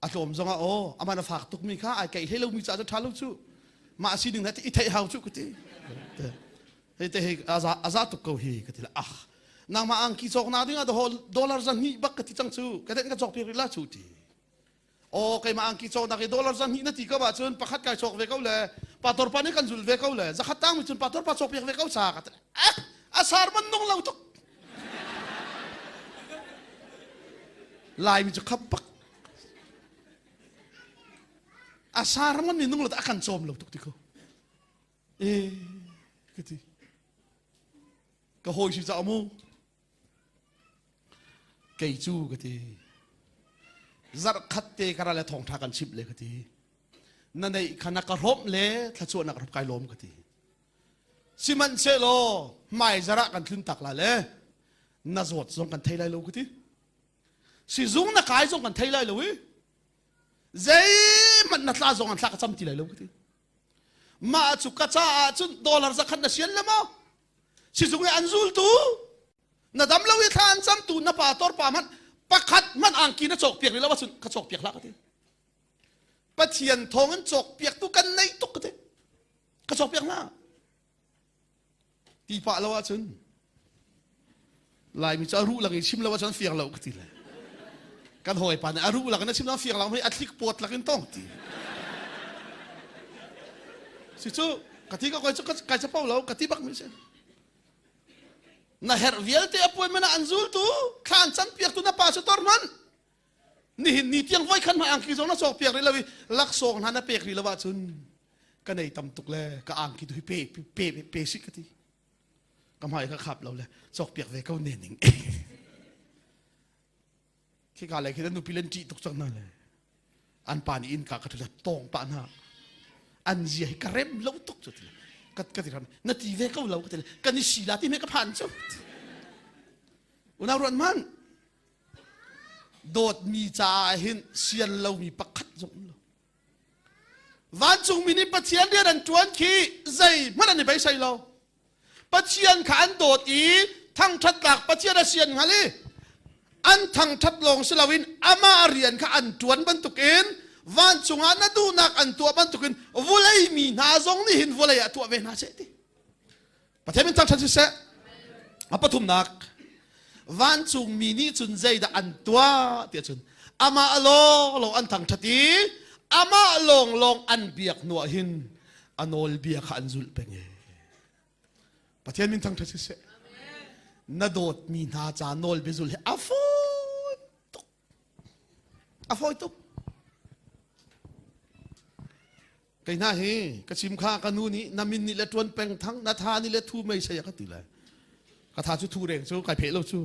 a tlawm zong ah aw aman a fak tuk mi kha ai keih hlei lo mi ca cu tha lo cu mah sining na i theih hau cu ka ti hei te hei aza aza tuk ko hi ka ti la ah nangmah angki cawk na ding ah dollar za hnih bak ka ti cang cu ka den ka cawk piak rih la cu ti Aw keimah angki cawknak i dollar zahnih na ti ko ahcun pakhat kai cawk ve ko le pastor pa nih kan zul ve ko le zakhat tangmi cun pastor pa cawk piak ve ko sa ka ti eh a sar man nung lo tuk Laimi cu khap bak a sar man ni nung lo a kan cawm lo tuk ti ko eh ka ti ka hawi si ca mu Kei cu ka ti. Zarh khat te ka ra le thawngṭha kan chimh le ka ti. Na neih kha na ka hrawmh le thluachuah na ka kai lawm ka ti. Sihmanhsehlaw hmai zarh ah kan tlun tak la le na zawt zong kan thei lai lo ka ti. Sizung na kai zong kan thei lai lo i zeihmanh na tla zong an thla ka cam ti lai lo ka ti. Mah cu ka caah cun dollar zakhat na sian le maw? Sizung i an zultu na dam lo i thla an camtu na pa tor pa hmanh pakhat hmanh angki na cawk piak rih lo ahcun ka cawk piak hlah ka ti. Pathian thawng in cawk piaktu kan nei tuk ka ti. Ka cawk piak hlah. Ti pah lo ahcun Laimi cu a ruh lak in chim lo ahcun fiang lo ka ti le. Kan hawipa nih a ruh lak in a chim lo fiang lo hei a thlik pawt lak in tong ti. Si cu ka ti ka koi cu kai capo lo ka ti bak mi si. Na herh vialte appointment ah an zultu thla an cam piaktu na pa cu tor hmanh. Nihin ni tiang voi khan hmai angki zong na cawk piak rih lo i laksawng hna na pek rih lo ahcun ka nei tam tuk le ka angki tu hi pe pe pe pe si ka ti. Ka hmai ka khap lo le cawk piak ve ko ne ning. Khika le khi nupi len ṭih tuk cang hna le an pa nih inn ka ka ṭhu tawng pah hna. An zia hi ka rem lo tuk cu ti ka ka ti ram na ti ve ko lo ka ti kan i si la ti me ka phan cu. Unau ruan man dawtmi caah hin sian lomi pakhat zong um lo. Vancungmi nih Pathian rian an ṭuan khi zeihmanh an i beisei lo. Pathian kha an dawt i thangṭhatnak Pathian a sian hngal i an thangṭhat lawng si loin amah rian kha an ṭuan bantukin vancung ah na duhnak an tuah bantukin vulei mi hna zong nih hin vulei ah tuah ve hna seh ti. Pathian min thangṭhat siseh. A pathumnak vancungmi nih cun zeidah an tuah tiah cun amah lawnglawng an thangṭhat i amah lawnglawng an biak hnuah hin a nawlbia kha an zulh peng e. Pathian min thangṭhat siseh. Na dawtmi hna ca nawlbia zulh hi a fawi tuk. A fawi tuk. Kei hna hi ka chim kha ka nu nih na min nih le ṭuan peng thang na tha nih le thu mei sei a ka ti lai. Ka tha cu thu reng cu kai pheh lo cu.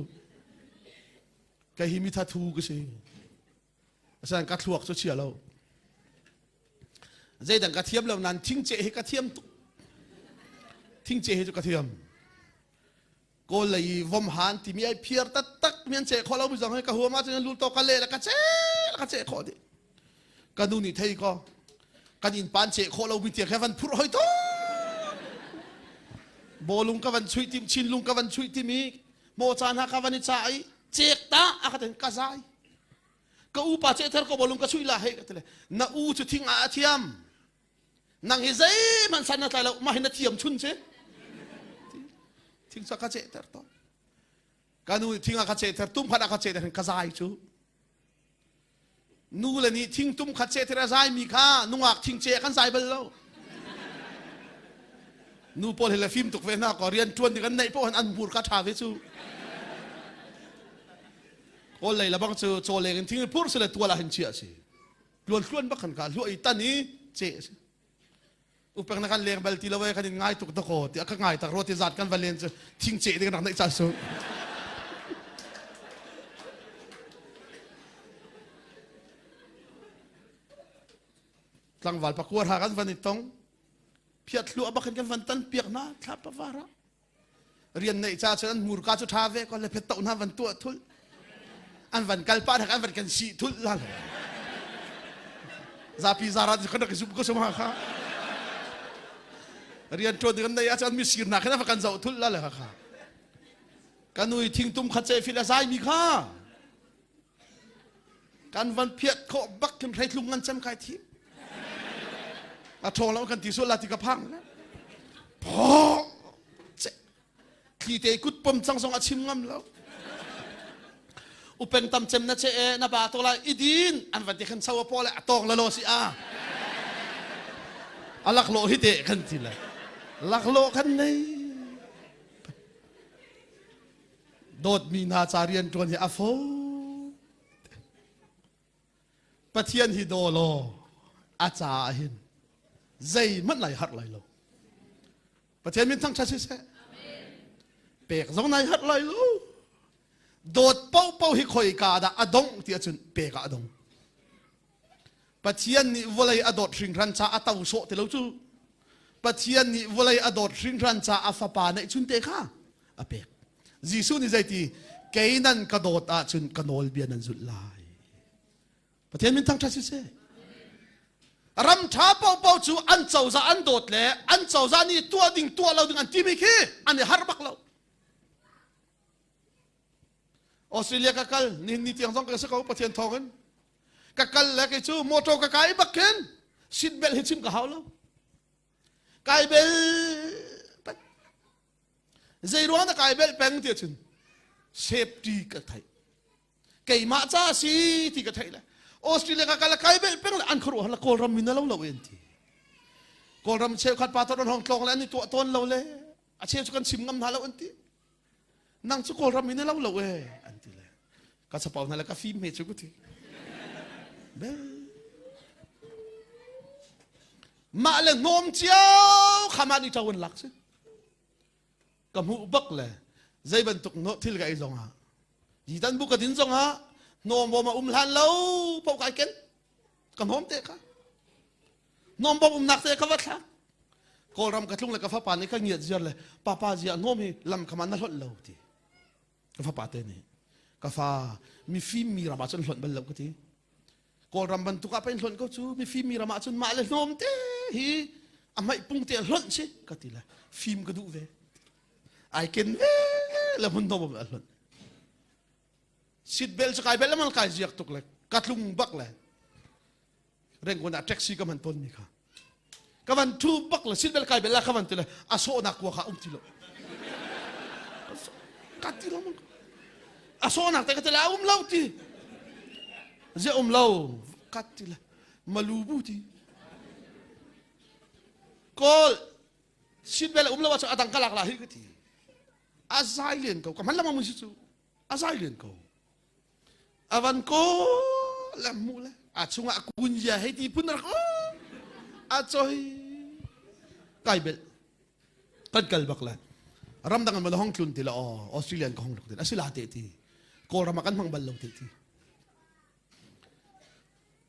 Kei hi mi tha thu ka si. Asan ka thluak cu chia lo. Zeidang ka thiam lo nan thingceh hi ka thiam tuk. Thingceh hi cu ka thiam. Kawl lei i vom han timi ai phiar taktak mi an cheh khawh lo mi zong hi ka huam ahcun lul to ka le le ka cheh ka cheh khawh dih. Ka nu nih thei ko kan inn pan cheh khawh lo mi tiang kha van phurh hoi to. Bawlung ka van chuih tim chinlung ka van chuih tim i maw caan ha ka van i ca i cek ta a ka ten ka zai. Ka u pa cheh ther ko bawlung ka chuih la hei ka ti le na u cu thing ah a thiam. Nang hi zeihmanh san na tlai lo mah hi na thiam chun si thing cu ka cehter to ka nu thing a ka cehter tum khat a ka cehter ka zai cu nu le nih thing tum khat cehter a zai mi kha nungak thing ce kan zai bal lo nu pawl hi le fim tuk ve hna ko rian tuan ding an neih poh an hmur ka tha ve cu kawl lei la bang cu chaw leng in thing phur se le tual ah hin chia si tluan tluan bak kan ka hluah i tan i ce a si upek na kan leng bal ti lo e kan in ngai tuk dakaw ti ka ngai tak ro ti zat kan va len cu thing ce ding rak neih ca su tlangval pakuar ha kan van i tong phiat hluah bak kan van tan piak na thla pavara rian neih ca cun an hmurka cu ṭha ve ko le phet hna van tuah thul an van kal pah an van kan sih thul la zapi zara cu kan rak i zumh ko suma kha rian ṭuan ding an neih ahcun mi sirnak khin an kan zoh thul la le kha ka nu i thingtum kha ce fil a zai mi kha Kan van phiat khawh bak khin hreitlung ngan cem kai thi. A ṭhawng lo kan ti sual la ti ka phang. Phaw! Thli te kut pom cang zong a chim ngam lo. Upeng tam cem na che e na ba to lai idin an van ti khan sau a paw le a tawng la lo si a. A laklawh hi te kan ti le. Laklawh kan nei. Dawtmi hna ca rianṭuan hi a fawi. Pathian hi daw law a caah hin zeihmanh lai harh lai lo. Pathian min thangṭhat siseh. Pek zong nai harh lai lo. Dawt paohpaoh hi khoika dah a dongh ti ahcun pek ah a dong. Pathian nih vawlei a dawt hringhran ca a to sawh ti lo cu. Pathian nih vawlei a dawt hringhran ca a fapa neihchun te kha a pek. Jesuh nih zeiti kei nan ka dawt ahcun ka nawlbia nan zulh lai. Pathian min thangṭhat siseh. Ram ṭha paohpaoh cu an cozah an dawt le an cozah nih tuah ding tuah lo ding an timi khi an i harh bak lo. Australia ka kal nihin ni tiang zong ka si ko Pathian thawng in ka kal le kei cu motor ka kai bak khin seat belt hi chim ka hau lo kai bel zei ruang na kai bel peng ti cun safety ka theih keimah ca si ti ka theih le Australia ka kal kai bel peng le an khuaruah la Kawlram min lo lo en ti Kawlram cheukhat pa ton hong tlong le an i tuah tawn lo le a cheu cu kan chim ngam hna lo an ti nang cu Kawlram in na lo lo e an ti le ka chapau hna le ka fim he cu ka ti bel mah le hnawm cio kha mah nih ṭo in lak si ka hmuh bak le zei bantuk no thil ka ei zong ah jitan bu ka din zong ah hnawm bawm a um hlan lo paoh kai ken ka hnawm te kha Hnawm bawm umnak te ka va thlak. Kawlram ka tlung le ka fapa nih ka ngiat ziar le papa zia hnawm hi lam khama na hlonh lo ti. Ka fapa te nih ka fa mifim mi ram ah cun hlonh bal lo ka ti. Kawlram bantuk ah pain hlonh ko cu mifim mi ram ah cun mah le hnawm te hi a hmaih pung te hlonh si ka ti le fim ka duh ve. Ai ken ve le hmun hnawm a hlonh. Seat belt cu kai bel le mal kai ziak tuk le ka tlung bak le Rangoon ah taxi ka man tawn mi kha ka van thu bak le seat belt kai bel la ka van ti le a sawhnak kua kha um ti lo ka ti lo a sawhnak te ka ti le a um lo ti zia um lo ka ti le malu bu ti kawl seat belt um lo ah adang ka lak la hi ka ti a zai len ko ka man lamang si cu a zai len ko A van ko le hmuh le a chungah kunzia hei ti phun rak a choi kai bel kan kal bak le ramdang an hong tlun ti la aw Australian ka hong luk tin asila te ti Kawlram ah kan hmang bal lo te ti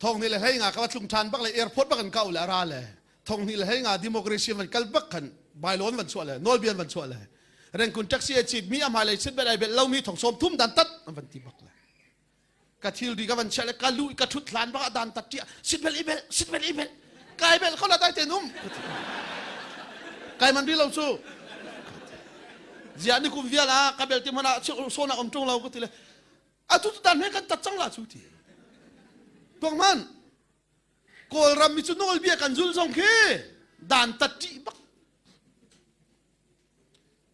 thong ni le hei nga ka va tlung than bak le airport bak an kau le ara le thong ni le hei nga democracy van kal bak khan bailon van chuah le nawlbian van chuah le rengkun taxi a cit mi a hmailei sit bel ai bel lo mi thong sawm thum dan tat an van ti bak le ka thil ri ka van chia le ka lu ka thut hlan bak dan tat tia sit bel i bel sit bel i bel kai bel khola dai te num kai man ri lo chu zia ni kum vial a ka bel ti mana sona om tung lo ko ti le atu tu dan he kan tat chang la chu ti tuang man Kawlram mi cu nawlbia kan zul zong khi dan tat ṭih bak.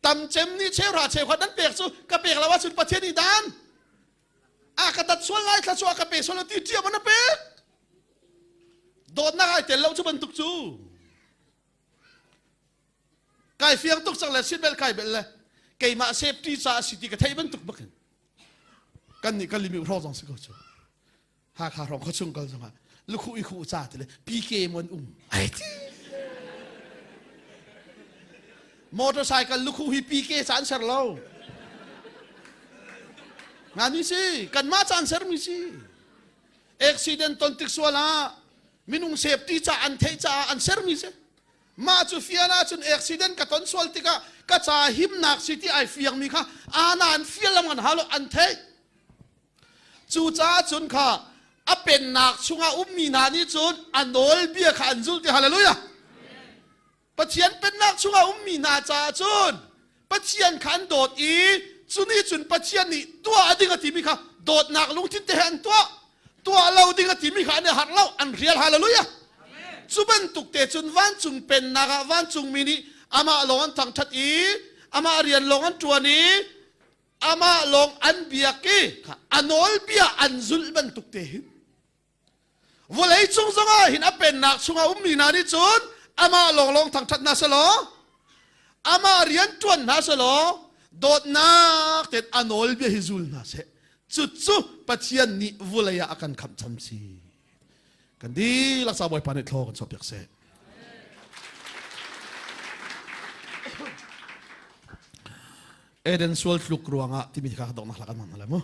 Tam cem nih cheuhra cheukhat nan pek cu ka pek lo ahcun Pathian nih dan a ka tat sual lai thla cu a ka pe sual ti ṭiam na pek. Dawtnak ai tel lo cu bantuk cu. Kai fiang tuk cang le sit bel kai bel le keimah safety ca a si ti ka theih bantuk bak in kan nih kan limi hrawng zong si ko cu. Hakha hrawng khuachung kal zongah lukhuh i khuh ca ti le PK mon um ai ti motorcycle lukhuh hi PK ca an ser lo nga mi si kanmah ca an ser mi si accident ton tik sual ah minung safety ca an theih caah an ser mi si mah cu fian ahcun accident ka ton sual tikah ka ca himnak si ti ai fiang mi kha ana an fial lam an halo an theih Cucaah cun kha a pennak chungah ummi hna nih cun a nawlbia kha an zulh ti hallelujah. Pathian pennak chungah ummi hna caah cun Pathian kha an dawt i cu nih cun Pathian nih tuah a ding a timi kha dawtnak lungthin te he an tuah tuah lo ding a timi kha an i harh lo an rial hallelujah. Cu bantuk te cun vancung pennak ah vancungmi nih amah lawng an thangṭhat i amah rian lawng an ṭuan i amah lawng an biak i a nawlbia an zulh bantuk te hin vawlei cung zongah hin a pennak chungah ummi hna nih cun amah lawnglawng thangṭhat hna selaw amah rian ṭuan hna selaw dawtnak tein a nawlbia hi zul hna seh cucu Pathian nih vawlei ah a kan khamh cham si kan dihlak sa Bawipa nih thlaw kan chuahpiak seh Eden sual tluk ruangah timi kha donghnak hla kan hmang hna lai mu.